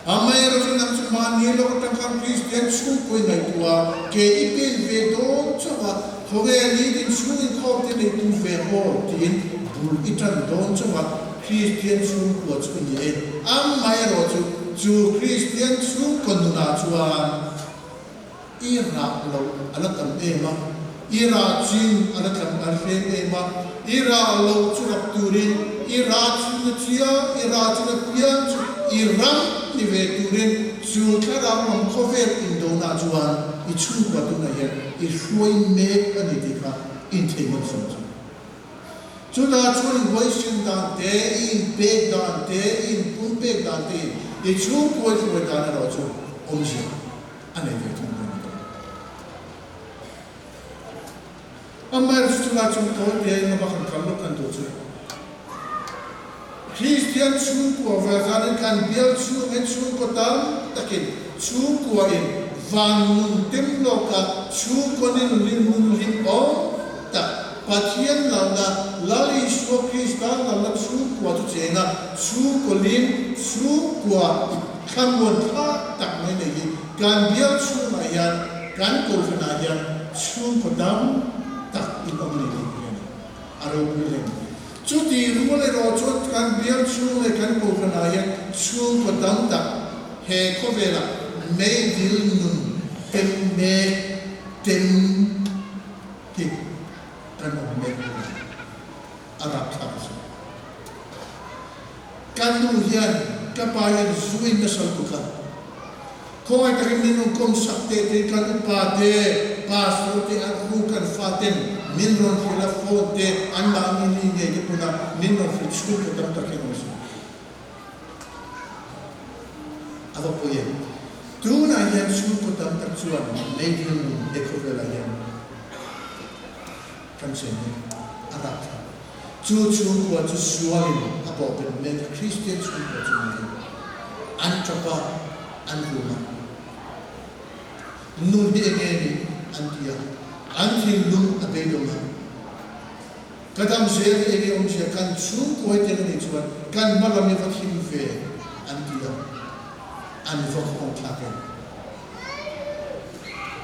Amaherawhchu nang chu mahni lawk atang khan Kristian chhungkawi ngaihtuah ke i pen ve dawn chauh a, khawnge nitin chhung inkhawm te nei tum ve aw tiin bul i tan dawn chauh a, Kristian chhungkua chu i ni e. Amaherawhchu chu Kristian chhungkaw nunah chuan i rah loh a la tam em a, i rah chin a la tlam a hlem em a, i rah loh chu rak turin i rah chin a chiang, i rah chin a piang chu i ram ni ve turin chu thlarau lam khawvel indona chuan i chhungkua tunah hian i hruai mek a ni tih kha inthei ngawt zawng chu. Chutah chuan i huaisen dan te, i inpek dan te, i inpumpek dan te in i chhungkua i hruai dan erawh chu awmzia a nei ve thung dawn a ni. Amaherawhchu chulai chung tawi te lama kan kal lawk kan duh chu Kristian chhungkua vel zanin kan bial chhungin chhungkaw tam takin chhungkua in van nun tem lawka chhungkaw nin lim nun lim awm tak Pathian lalna Lal Isua Krista lalna chhungkua chu chenga chhungkaw lim chhungkua thlamuan thlak tak mai nei hi Kan bial chhungah hian kan kohhranah hian chhungkaw tam tak in awm a ni tih hi a ni. A ropui hle mai. Chuti rual erawh chuan kan bial chhung leh kan kohhranah hian chhungkaw tam tak he khawvelah meidil nun tem mek tem hi kan awm mek bawk a ni. A rapthlak a si. Ka nu hian ka pa hian zuin nasa lutuk a, khawngaih takin min rawn kawm sak teh tiin kan upa te, pastor te, an hu kan fa ten min rawn hrilh a, phone te anmahni mi ngei te pawn a min rawn hrilh chhungkaw tam tak hian awm si. A va pawi em? Tunah hian chhungkaw tam tak chuan meidil nun he khawvelah hian kan chen hi a rapthlak. Chu chhungkua chu sualin a bawhbet mek a, Kristian chhungkua chu niin an tap a, an rum a. Nun hi enge ni an ti a, an thinlung a beidawng a. Ka dam zel hi enge awmzia kan chhungkua hi tel a nih chuan kan hma lam hi va thim ve an ti a, an va khawng thlak em.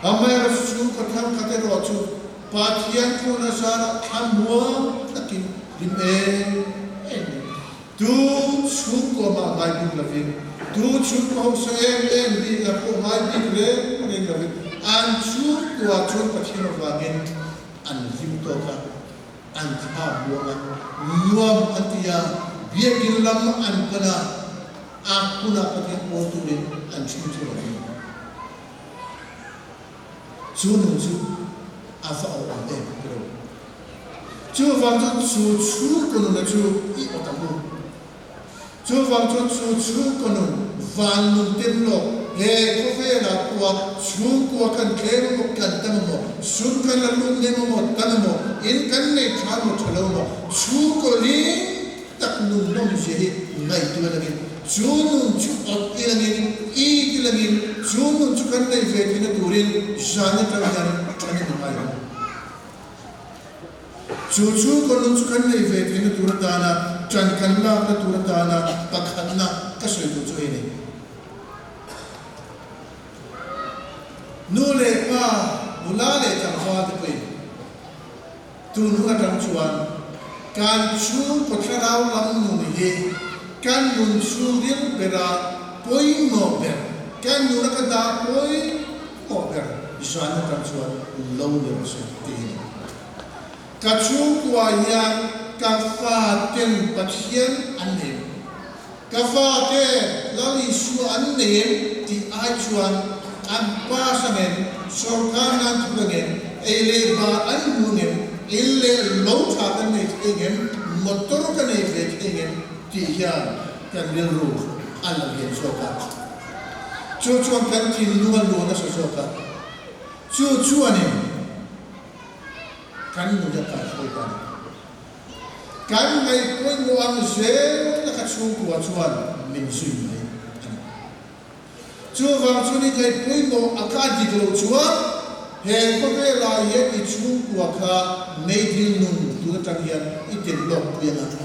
Amaherawhchu chhungkaw thangkhat erawh chu Pathian thlawhna zarah thlamuang takin hlim em em in tu chhungkaw mah ngai bik lovin, tu chhungkaw hausa em em bik la pawh ngai bik reng reng lovin an chhungkua chuan Pathian avangin an hlim tawk a, an thla muang a, nuam an ti a, biakinn lam an pan a, a hunah Pathian pawl turin an chhung chu lo ni. Chu nun chu a va awh awm em ti lo. Chuvang chuan chu chhungkaw nuna chu i awt ang u. Chuvang chuan chu chhungkaw nun van nun tem lawk he khawvelah pawha chhungkua kan tlem emaw kan tam emaw, sum kan la lum nem emaw tam emaw, in kan nei tha emaw tha lo emaw, chhungkaw ling tak nun nawmzia hi ngaihtuah langin chu nun chu awt ilangin ik ilangin chu nun chu kan nei ve theihna turin zan atang hian than in a ngai ang. Chu chhungkaw nun chu kan nei ve theihna tur atana ṭan kan lakna tur atana pakhatna ka sawi duh chu hei ni. Nu leh pa, nula leh tlangval te pawhin tun hun atang chuan kan chhungkaw thlarau lam nun hi kan nun chhungril bera pawimawh ber, kan nuna ka dah pawimawh ber zan atang chuan lo ni rawh se tiin. Ka chhungkua hian ka faten Pathian an nei em? Ka fate Lal Isua an nei em tih ai chuan an pass ang em, sorkar nan thuk ang em, ei leh bar an hmu ang em, in leh lo tha kan nei thei ang em, motor ka nei ve thei ang em tih hian kan rilru a la lian zawk a. Chu chuan kan thinlung a luan nasa zawk a. Chu chuanin. Kan nun a kaihruai ta ni. Kan ngaihpawimawh ang zel a ka chhungkua chuan min zui mai a ni. Chuvang chuan i ngaihpawimawh a ka dik loh chuan he khawvelah hian i chhungkua kha meidil nun tun atang hian i tel lawk pui ang a.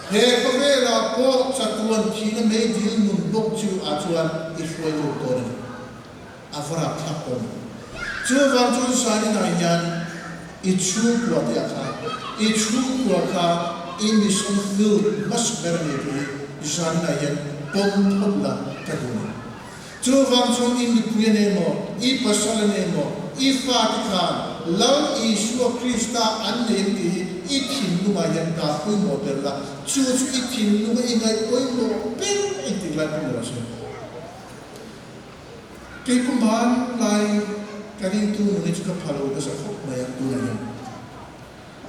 He khawvelah pawh chatuan thihna meidil nun bawk chu ah chuan i hruai lut dawn a ni. A va rapthlak dawn a ni. Chuvang chuan Zaninah hian i chhungkua te ah khan i chhungkua kha i mission field hmasa ber a ni tih hi Zaninah hian pawm phawt la ka duh a ni. Chuvang chuan i nupui a nei maw, i pasal a nei maw, i fate khan Lal Isua Krista an nei em tih hi i thinlungah hian dah pawimawh ber la, chu chu i thinlunga i ngaih pawimawh ber engtik lai pawh ni lo se. Kei pu hmanlai ka ringtu nun hi chu ka pha lo nasa khawp mai a tunah hian.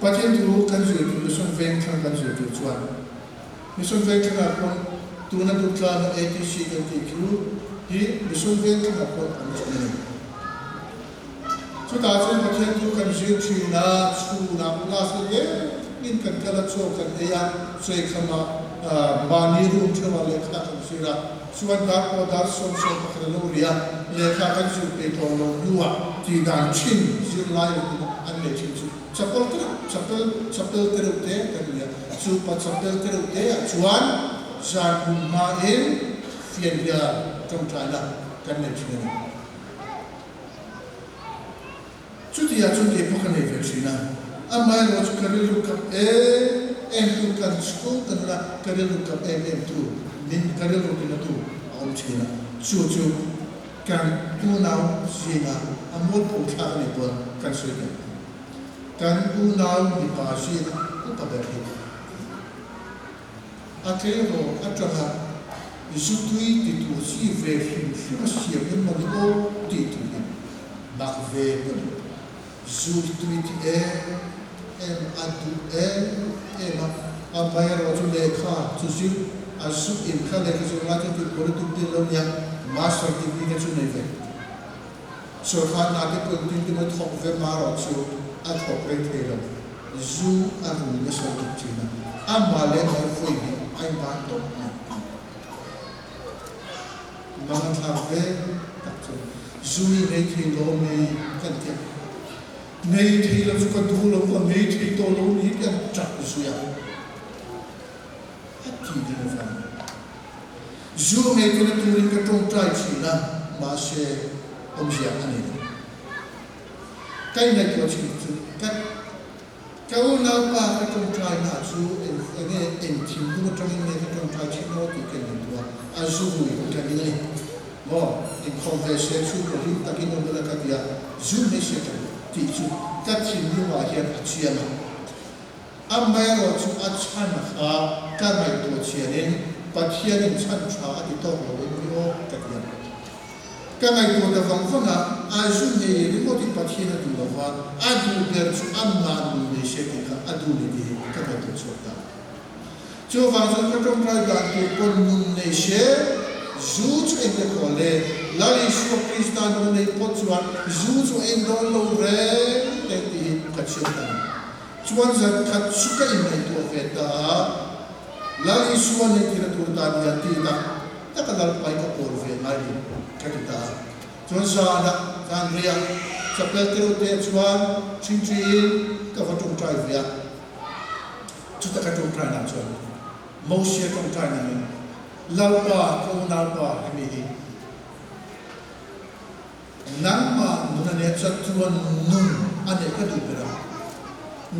Pathian thu kan zir tur Mission Vengthlang kan zir tur chuan Mission Vengthlangah pawn tuna Dutlana ATC kan tih thu hi Mission Vengthlangah pawn an chawm a ni. Chutah chuan Pathian thu kan zir thin a, chhunah class la lengin kan kal a, chaw kan ei a, chawikhamah mahni room theuhah lehkha kan zir a, chuan dar pawh dar 11 a lo ri a, lehkha kan zir peih tawh lo hnuah tihdan thin zirlai in an nei thin chu chapel te reuh chapel chapel te reuh te kan ni a, chu pa chapel te reuh te ah chuan zan hmun hmain fianrial tawngtaina kan nei thin a ni. Chutiah chuan kei pawh ka nei ve thin a, amaherawh chu ka rilru kap em em tu kan chhung ka nuna ka rilru kap em em tu min ka rilru tina tu a awm thin a, chu chu kan unau zinga a mualpho thlak a nih pawn kan sawi thei ang. Kan unau mipa zinga upa ber hi a tleirawl atanga zu tui ti tur chi ve hrim hrim a siam em mawni aw tih turin mak ve ka duh. Zu tui ti em em a duh em em a, a hmaerawh chu lehkha chu zir a zu in kha lehkha zir lai chu tih politic te lo nia master degree te chu nei ve. Sawrkar hna te pawh engtin te maw thawk ve marawh chu a thawk rei thei lo. Zu a rui nasa lutuk thin a, amah leh mai vawi hnih a inban tawp mai. Mang a thlak ve tak chu zu hi nei thei lo mi kan ti a, nei thei lo chu ka duh lo ka nei thei tawh lo ni hi an tap zui a, a ti deuh avang. Zu ngei tena turin ka tawngtai thin a, mahse awmzia a nei lo. Ka ingaihtuah thin chu ka ka unaupa ka tawngtai na chu eng enge eng thinlung atangin nge ka tawngtai thin aw tih ka ingaihtuah a, zu rui ka ring a ni maw, inkhawm ve se chhungkaw hlim takin awm ila ka ti a, zu mai se ka duh tih chu ka thinlungah hian a chiang a. Amaherawh chu a chhan kha ka ngaihtuah chianin Pathianin chhan tha a ti tawk lo em ni aw ka ti a. Ka ngaihtuah ta vang vang a, a zu nei ringawtin Pathian a duh lo va, a duh ber chu a mah nun nei se tih kha a duh ni tih hi ka ngaihtuah chhuak ta. Chuvang chuan ka tawngtai dan tur pawn nun nei se, zu chu eng te khaw le, Lal Isua Krista nun nei phawt chuan zu chu a en dawn lo reng reng tih hi ka chhiat ta ni. Chuan zan khat chu ka inngaihtuah ve ta a, Lal Isua nei thil a tur tan hian ti tak tak a Lalpai ka pawl ve ngai ni ka ti ta a. Chuan zanah kan rei a, chapel te reuh te chuan ṭhingṭhiin ka va ṭawngṭai ve a. Chuta ka ṭawngṭainah chuan Mosia ṭawngṭai nangin, Lalpa ka unaupa hemi hi, Nangmah nun a nia chat chuan nun a neih ka duh ber a.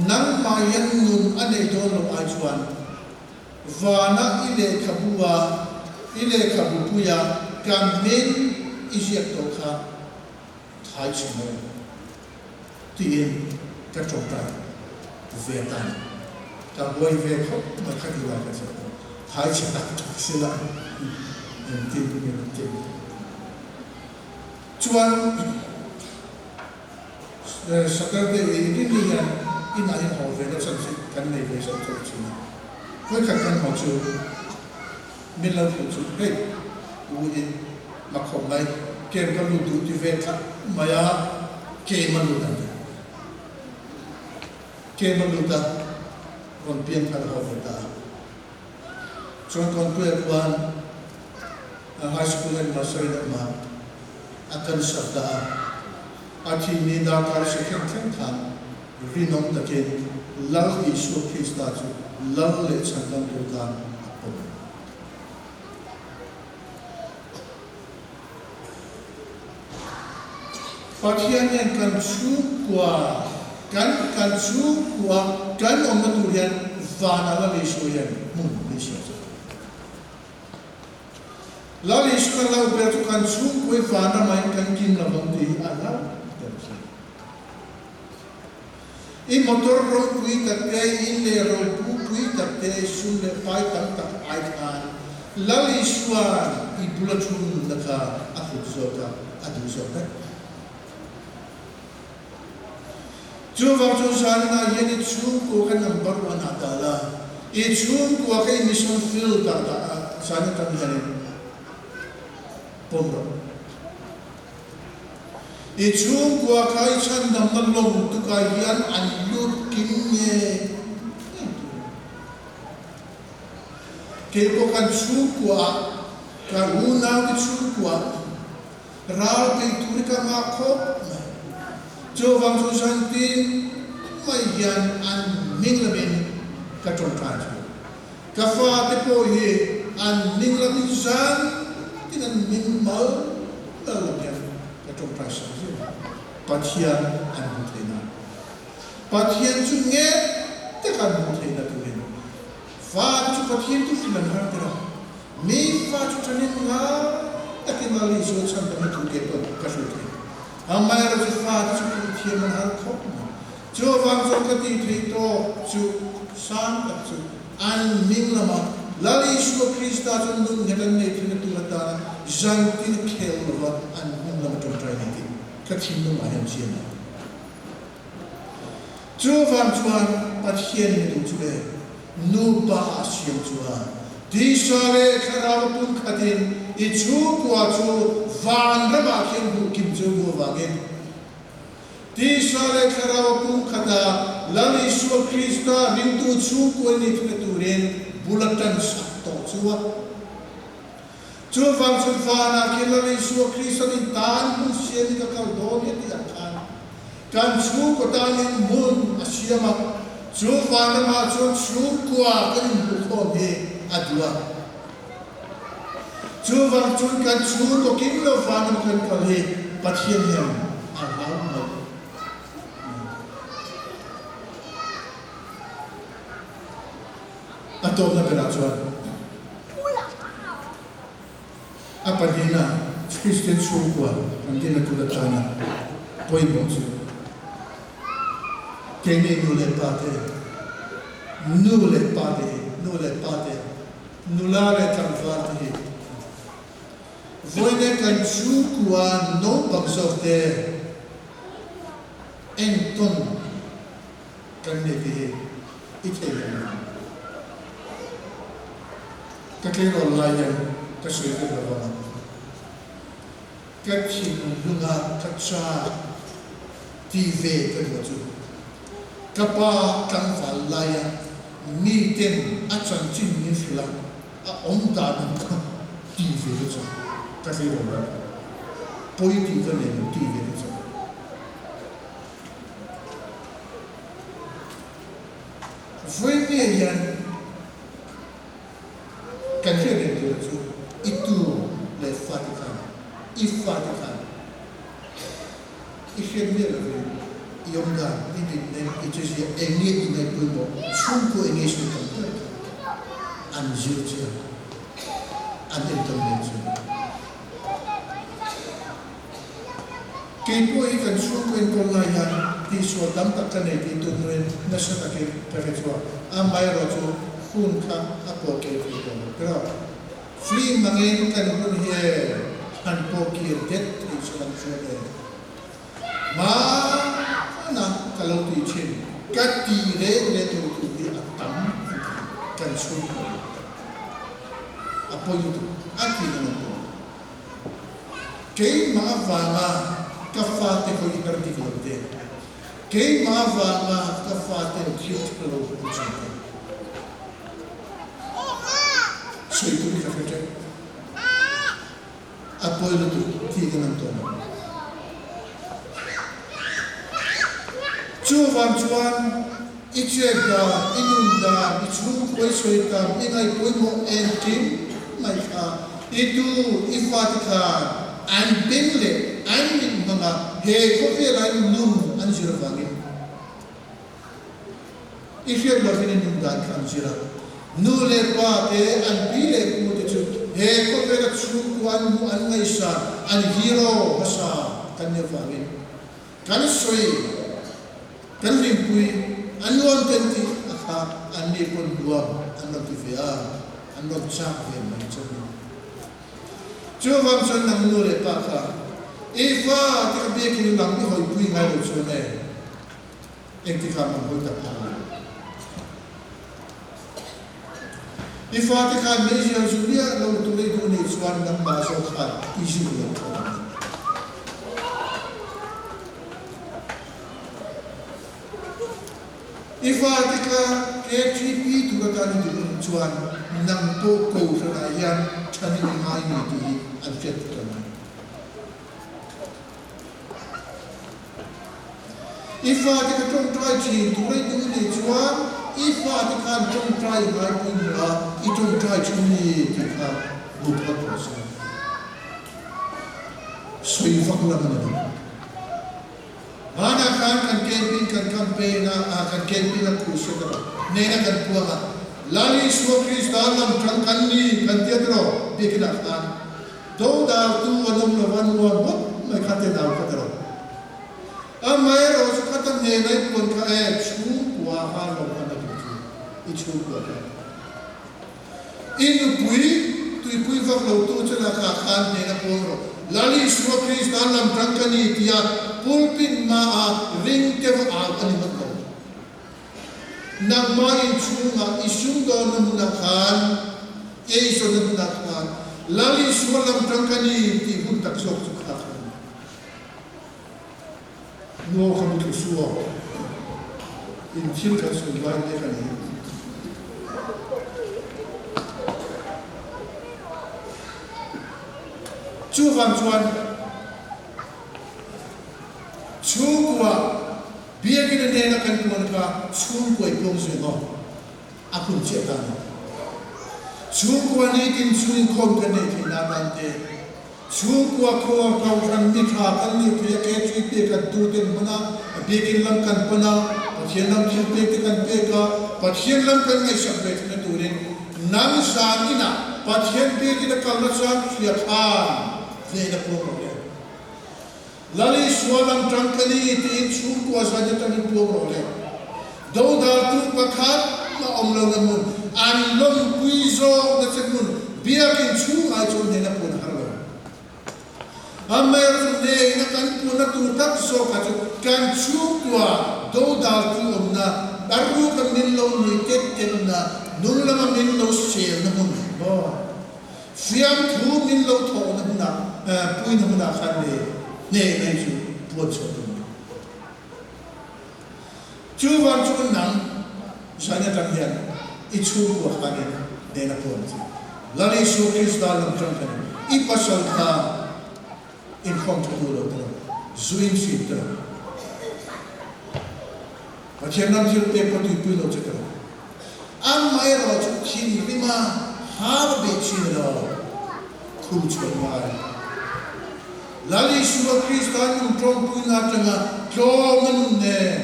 Nangmah hian nun a neih dawn loh ai chuan vana i lehkhabu a, i lehkhabu puia kan hming i ziak tawh kha thai chhin lo tiin ka tawngtai ve ta a ni. Ka buai ve khawp mai kha ti lai ka ziak tawh. Thai chhe tak tak sila engtin nge min tih. Chuan Saturday ei rin ni hian inah hian haw ve na chan chu kan nei ve zauh zauh thin a. Vawikhat kan haw chu min lo hmuh chu hei u in ma khawp mai kem ka lut duh ti ve tlat mai a kem a lut ang ti. Kem a lut a rawn piang thar haw ve ta a. Chuan Kawnpuia khuan a high school headmaster in a awm a, a cancer ta a, a thihni darkar se thleng thleng khan Rinawm takin Lal Isua Krista chu Lal leh Chhandamtu atan a pawm. Pathian hian kan chhungkua, kan kan chhungkua kan awmna tur hian vanah Lal Isua hian hmun min siam sak. Lal Isua kan lo ber chu kan chhungkua hi vanramah in kan kim lo vang tih hi a hlau ber a si. I motor ropui tak te, i in leh ropu pui tak te, sum leh pai tam tak ai khan Lal Isua'n i bula thu nunna kha a hlut zawk a, a duh zawk vek. Chuvang chu zaninah hian i chhungkua kha number one ah dah la, i chhungkua kha i mission field ah dah a, zanin tan hianin pawm rawh. I chhungkua kha i chhandamna lawng tukah hian an lut kim nge nge tur. Kei pawh kan chhungkuaah, ka unaute chhungkuaah ral bei tur hi ka nghah khawp mai. Chuvang chu zantin mai hian an hming lamin ka tawngtai thin. Ka fate pawh hi an hming lamin zan tin an hming mal mal lam hian ka tawngtai sak zir a, Pathian an hmu thei na. Pathian chu nget taka an hmu thei na turin fate chu Pathian tu hrim an har tir a, mi fa chu thanin ngai takin Lal Isua chhan dang hi thu ke pawh ka hrilh thei. Amaherawhchu fate chu Pathian an har khawp mai. Chuvang chuan ka tih theih tawk chu sang tak chu an hming lama Lal Isua Krista chuan nun nghet an nei thin a tur atana zantin khel lova an hming lama tawngtai nei tih ka thinlungah hian chiang a. Chuvang chuan Pathian in duh chu le nupa ah siam chuan tisa leh thlarau pum khatin i chhungkua chu vanramah khian hmuh kim chu duh avangin Tisa leh Thlarau a pumkhata Lal Isua Krista ringtu chhungkuai ni thuna turin bul a tan sak tawh chu a. Chuvang chu vanah khi Lal Isua Krista nin tan hmun siam hi ka kal dawn e tih ang khan kan chhungkaw tanin hmun a siam a, chu van ramah chuan chhungkua kan inhmuhkhawm hi a duh a. Chuvang chuan kan chhungkaw kim lo van an kan kal hi Pathian hian a hlau lo. A tawpna berah chuan a pahnihna Kristian chhungkua kan dinna tur atana pawimawh chu keini nu leh pa te, nu leh pa te hi, nu leh pa te, Nula leh tlangval te hi vawiin kan chhungkua naupang zawk te entawn kan nei te hi i thei lo mai. Ka tleirawl lai hian ka sawi vek lo vang a, ka thinlunga ka cha ti ve ka duh chu ka pa tlangval laia miten a chanchin min hrilh a, a awm dan ang kha ti ve ka chak, ka tleirawl lai kha pawi tih ka nei lo ti ve ka chak. Vawiin hian Kan hriat reng tur chu i tu leh fate khan, i fate khan i hriat miah lovin i awm dan, i mitmeng, i chezia eng nge i ngaihpawimawh, chhungkua eng nge i sawi tam ber kha an zir che a, an entawn mek che. Kei pawh hi kan chhungkaw enkawl lai hian tihsual tam tak ka nei tih tun hnuin nasa takin ka hre chhuak. Amaherawh chu hun kha a pawh kir thei tawh lo tiraw. Film angin kan hun hi e han pawh kir det thei chu lang chuan e. Hmana ka lo tih thin ka ti reng reng tur tur hi a tam kan chhungkaw a pawi lutuk a ti na ngam tawh. Keimah avanga ka fate hawi har dik lo te, keimah avanga ka faten thil tha lo hmu chung te, sawi tur hi ka hre teuh. A pawi lutuk tih ka ngam tawh lo. Chuvang chuan i chet dan, i nun dan, i chhungkua i sawi tam, i ngaihpawimawh engkim mai kha i tu, i fate khan an beng leh an mit hmanga he khawvela in nun an zir avangin i hriat lovin i nun dan kha an zir a. Nu leh pa te, an pi leh pu te chu he khawvela chhungkua an hmuh an ngaihsan, an hero hmasa kan nih avangin Kan sawi, kan hlimpui, a nuam kan tih a kha anni pawn nuam an rawn ti ve a, an rawn chak ve mai chauh a ni. Chuvang chuan nang nu leh pa kha i fa te ka biakin lam i hawipui ngai lo chuan e, engtikah mang hawi tak ang lo. I fate khan meizial zu miah lo tur i duh nih chuan nangmah zawk khan i zir lo tho ang. I fate kha KTP tur atan i duh nih chuan nang pawh kohhranah hian thanin i ngai ni tih hi an hriat phawt ang. I fate ka tawngtai thin tur i duh nih chuan i fate khan tawngtai i ngaipui hmu a, i tawngtai thin ni tih kha hmu phawt rawh se. Sawi vak lam a ni lo. Hmanah khan kan camping kan campaign a, ah kan camping a khuh se tiraw, hnena kan puang a, Lal Isua Krista lam tang kan ni kan tia tiraw biakinah khan Dodaltu an awm lo va, nuam ngawt mai kha te nau kha tiraw. Amaherawh chu khata hnena i puan kha e, chhungkua khan lo hman a duh chu, i chhungkua kha. I nupui tuipui vak lo tu chu lakah khan hnena puang rawh. Lal Isua Krista lam tang ka ni tia pulpit hmaah ring te va au a ni ngawt lo. Nangmah inchhungah i sumdawnna hmunah khan, eizawnna hmunah khan Lal Isua lam tang ka ni tih hun tak zawk chu kha kha a ni. Nuau kha mutlu suak in thil kan sawi lai mek a ni. Chuvang chuan chhungkua Biakinn a hnena kan puan kha chhungkuai puang zui maw? A hun chiah ta ni. Chhungkua nitin chhungkhawm kan neih theih nan nan te, chhungkua khaw kohhran mi tha kan nih theih a KTP kan tu ten hman a, biakinn lam kan pan a, Pathian lam thil pek te kan pek a, Pathian lam kan ngaihsak ve theihna turin nang zan inah Pathian biakinn a kalna chuan hria khan hnehna puang rawh le. Lal Isua lam tang ka ni tiin chhungkua zan atangin puang rawh le. Dodaltu pakhat a awm lo na hmun, an lawmpui zawk na che hmun, biakin chhung ai chuan hnena puan a har lo. Amaherawhchu hnehna kan puanna tur tak zawkah chu kan chhungkua dodaltu awmna, a ruka min lo nui tet tetna, nung lama min lo selna hmun maw? Fiamthu min lo thawhna hmunah, puina hmunah khan le hneh mai chu puan chhuah tum lo. Chuvang chu nang zan atang hian i chhungkua khanin hnehna puan chu Lal Isua Krista lam tang khanin i pasal kha inkhawm tha duh lo te lo, zu in fim te lo, Pathian ram thil pek pawh tuipui lo che te lo. Amaherawh chu thinrima har beh chin lo khum chhuah ngai. Lal Isua Krista nun tawngpuina atanga tlawm a nun nen.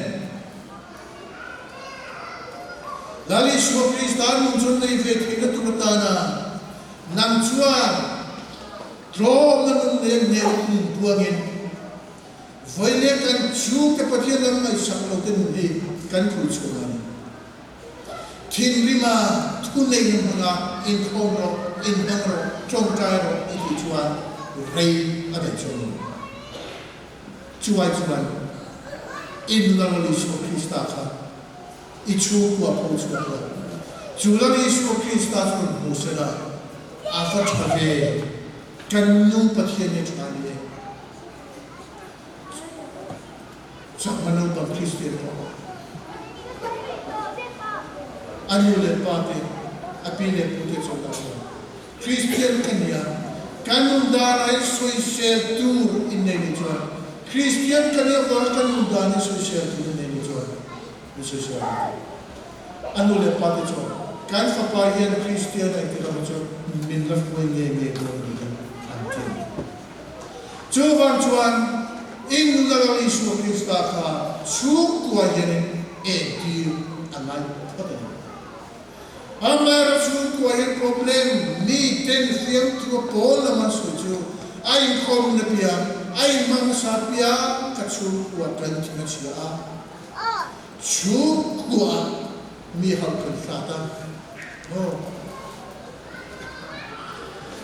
Lal Isua Krista nun chu nei ve theihna tur atana nang chuan tlawm a nun nen hmel khum puangin Vawiin kan chhungte Pathian lam ngaihsak lo te nun hi kan phur chhuah a ni. Thinrima thu neihna hmanga inkhawm rawh, inhmang rawh, tawngtai rawh i tih chuan rei a daih chuang lo. Chuai chuan i nuna Lal Isua Krista kha i chhungkua pho chhuak rawh. Chu Lal Isua Krista chu rawn hmu sela a va tha ve, kan nu Pathian hi a tha ni e. Chakma naupang Kristian pawh a nu leh pa te, a pi leh pu te chuan a awm. Kristian ka nia, ka nun dan a insawisel tur in nei ni chuan, Kristian ka nih avanga ka nun dan insawisel tur in nei ni chuan. Min sawisel ang tih. A nu leh pa te chuan, Kan fapa hian Kristian a inti lama chu min la hruai ngei ngei dawn a ni hi, an ti a ni. Chuvang chuan in nuna Lal Isua Krista kha chhungkua hianin entir a ngai phawt a ni. Amaherawh chhungkua hian problem mi ten fiamthua pawl lam an sawi chu a inkhawm na piang, a inhmang hmasa piang ka chhungkua kan thing a chhia a. Chhungkua mi hauh kan hlat a maw?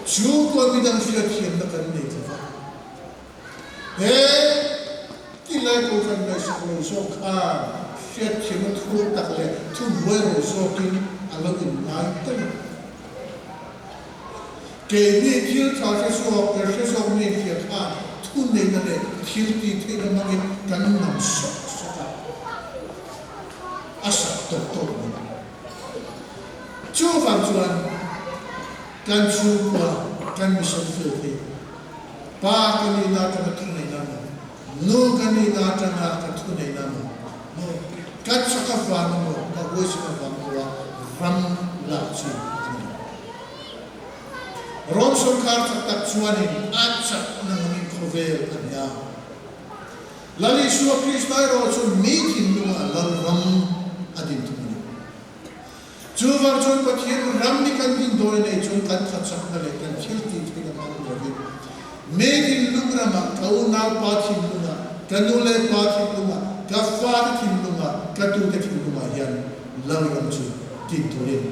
Chhungkua midang hriatthiamna kan nei tho va. He tilai kohhran ngaihsak lo zawk khan hriatthiamna thu tak leh thu buai ro zawkin a lo inngai tel a. Keini thil tha hre zawk leh hre zawk mi hria khan thu neihna leh thil tih theihna hmangin kan nam sawk sawk a, a sak tawk tawk mai. Chuvang chuan kan chhungkua kan mission field hi pa ka nihna atanga thu neihna maw, nu ka nihna atanga ka thu neihna maw, maw ka chak avang emaw ka huaisen avang pawha ram lak chi a ni lo. Rom sorkar chak tak chuanin a chakna hmangin khawvel a ni a. Lal Isua Krista erawh chu mi thinlungah Lalram a din thung a ni. Chuvang chuan Pathian ram ni kan din dawn a nei chuan kan thachakna leh kan thil tih theihna hmang lovin mi thinlung ramah, ka unaupa thinlungah, ka nu leh pa thinlungah, ka fate thinlungah, ka tute thinlungah hian Lalram chu din turin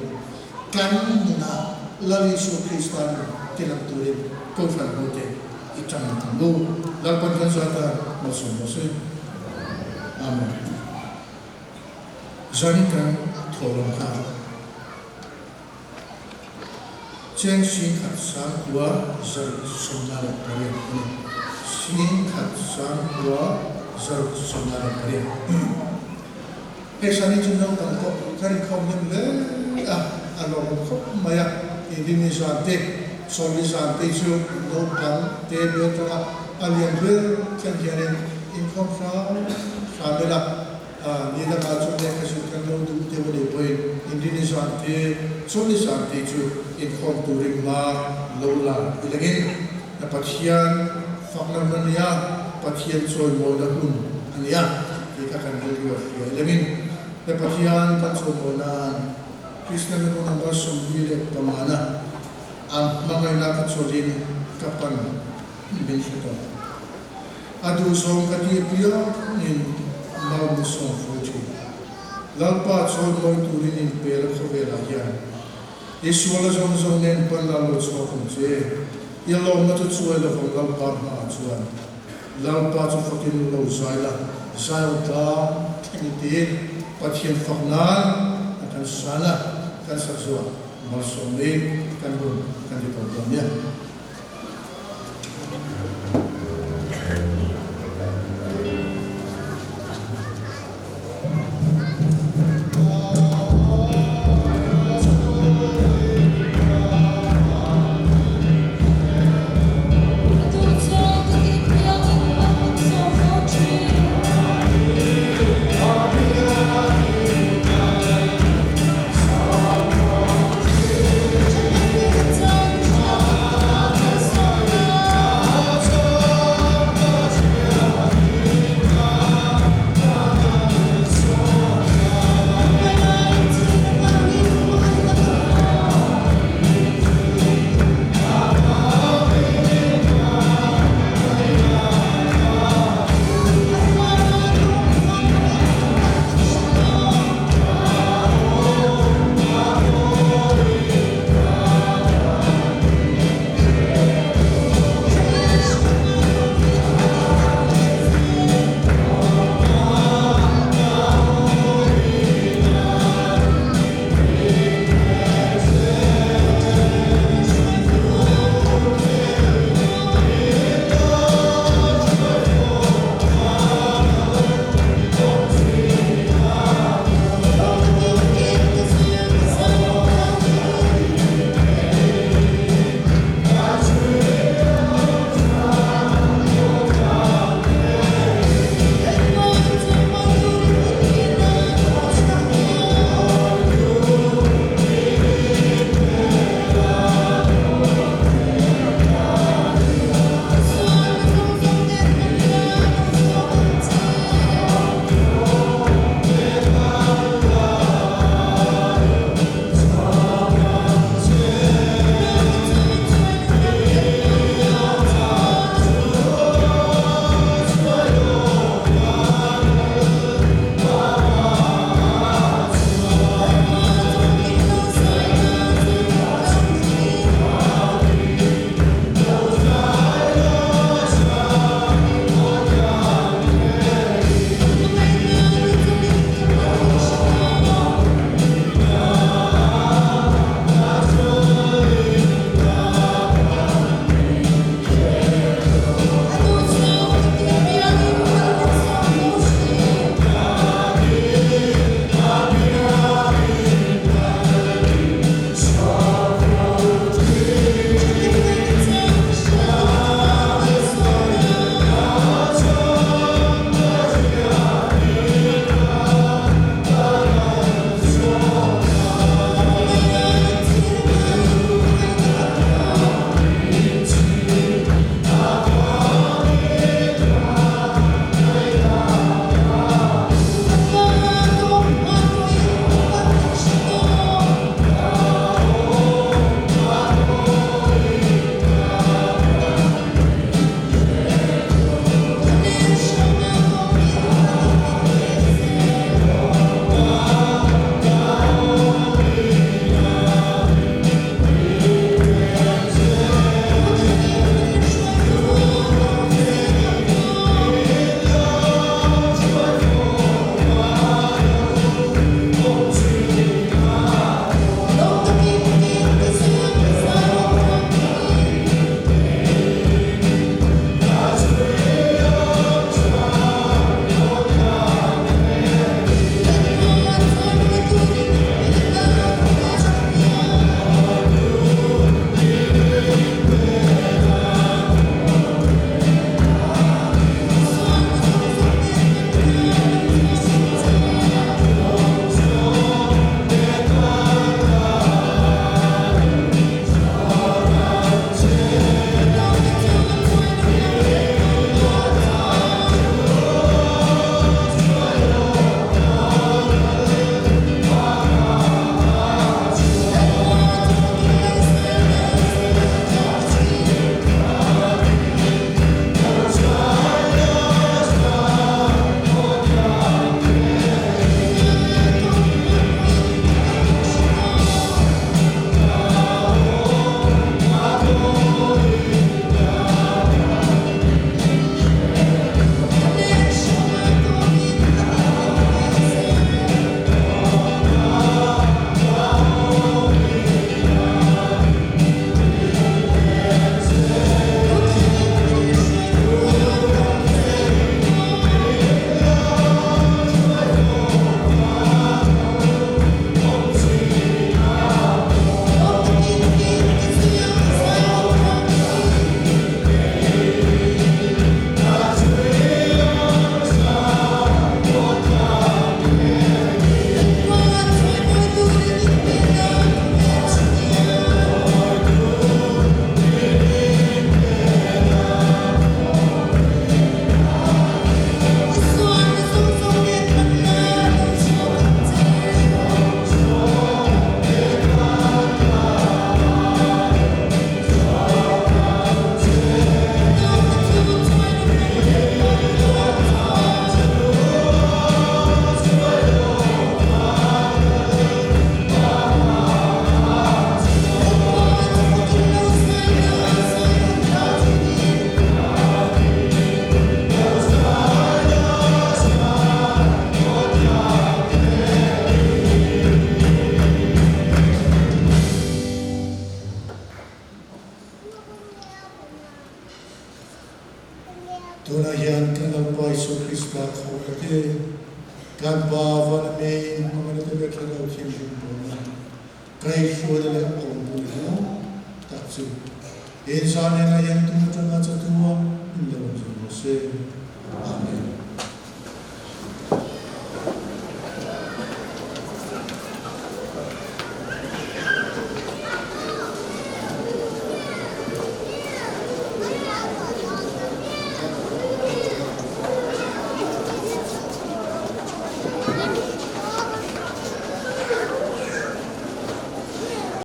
kan nunah Lal Isua Krista nun tilang turin Kohhran hote i tang ang u. Lalpan kan zata malsawm rawh se. Amen. Zan kan thawhlawm kha cheng 1968 a ni. 1968. Hei Sani chu naupang pawh ka rinkhawm hnem hle a, a lawmawm khawp mai a, Inrinni zan te, Sawlni zan te chu naupang te ber atanga a lian ber thleng hianin inkhawm hram hram ila, ni dangah chuan lehkha zir kan lo duh deuh a nih pawhin Inrinni zan te, Sawlni zan te chu inkhawm turin hma lo la ilangin Pathian fakna hun a ni a, Pathian chawimawina hun a ni a tih kha kan rilru a hria ilangin he Pathian kan chawimawih nan Krishna Nunung number 45 na a hmangaihna ka chawlhin ka pan min hre tawh. A duhzawng ka ti apiangin mal min sawm fo thin. Lalpa chawimawi turin inpel a khawvelah hian I suala zawng zawng nen pan la lo chhuak ang che. I lawmna chu chuai lovang Lalpa hmaah chuan. Lalpa chu fakin lo zai la, Zion tlang thleng i tiin Pathian fak nan a kan san a, kan sak zuah malsawm in kan hun kan ti tawh dawn nia. Kan Pa van a mi in hmangaihna te leh Thlarau Thianghlim pawlna kaihhruaina leh awmpui hlawm tak chu inzah nena hian tun atanga chatua in lo awm zel rawh se. Amen.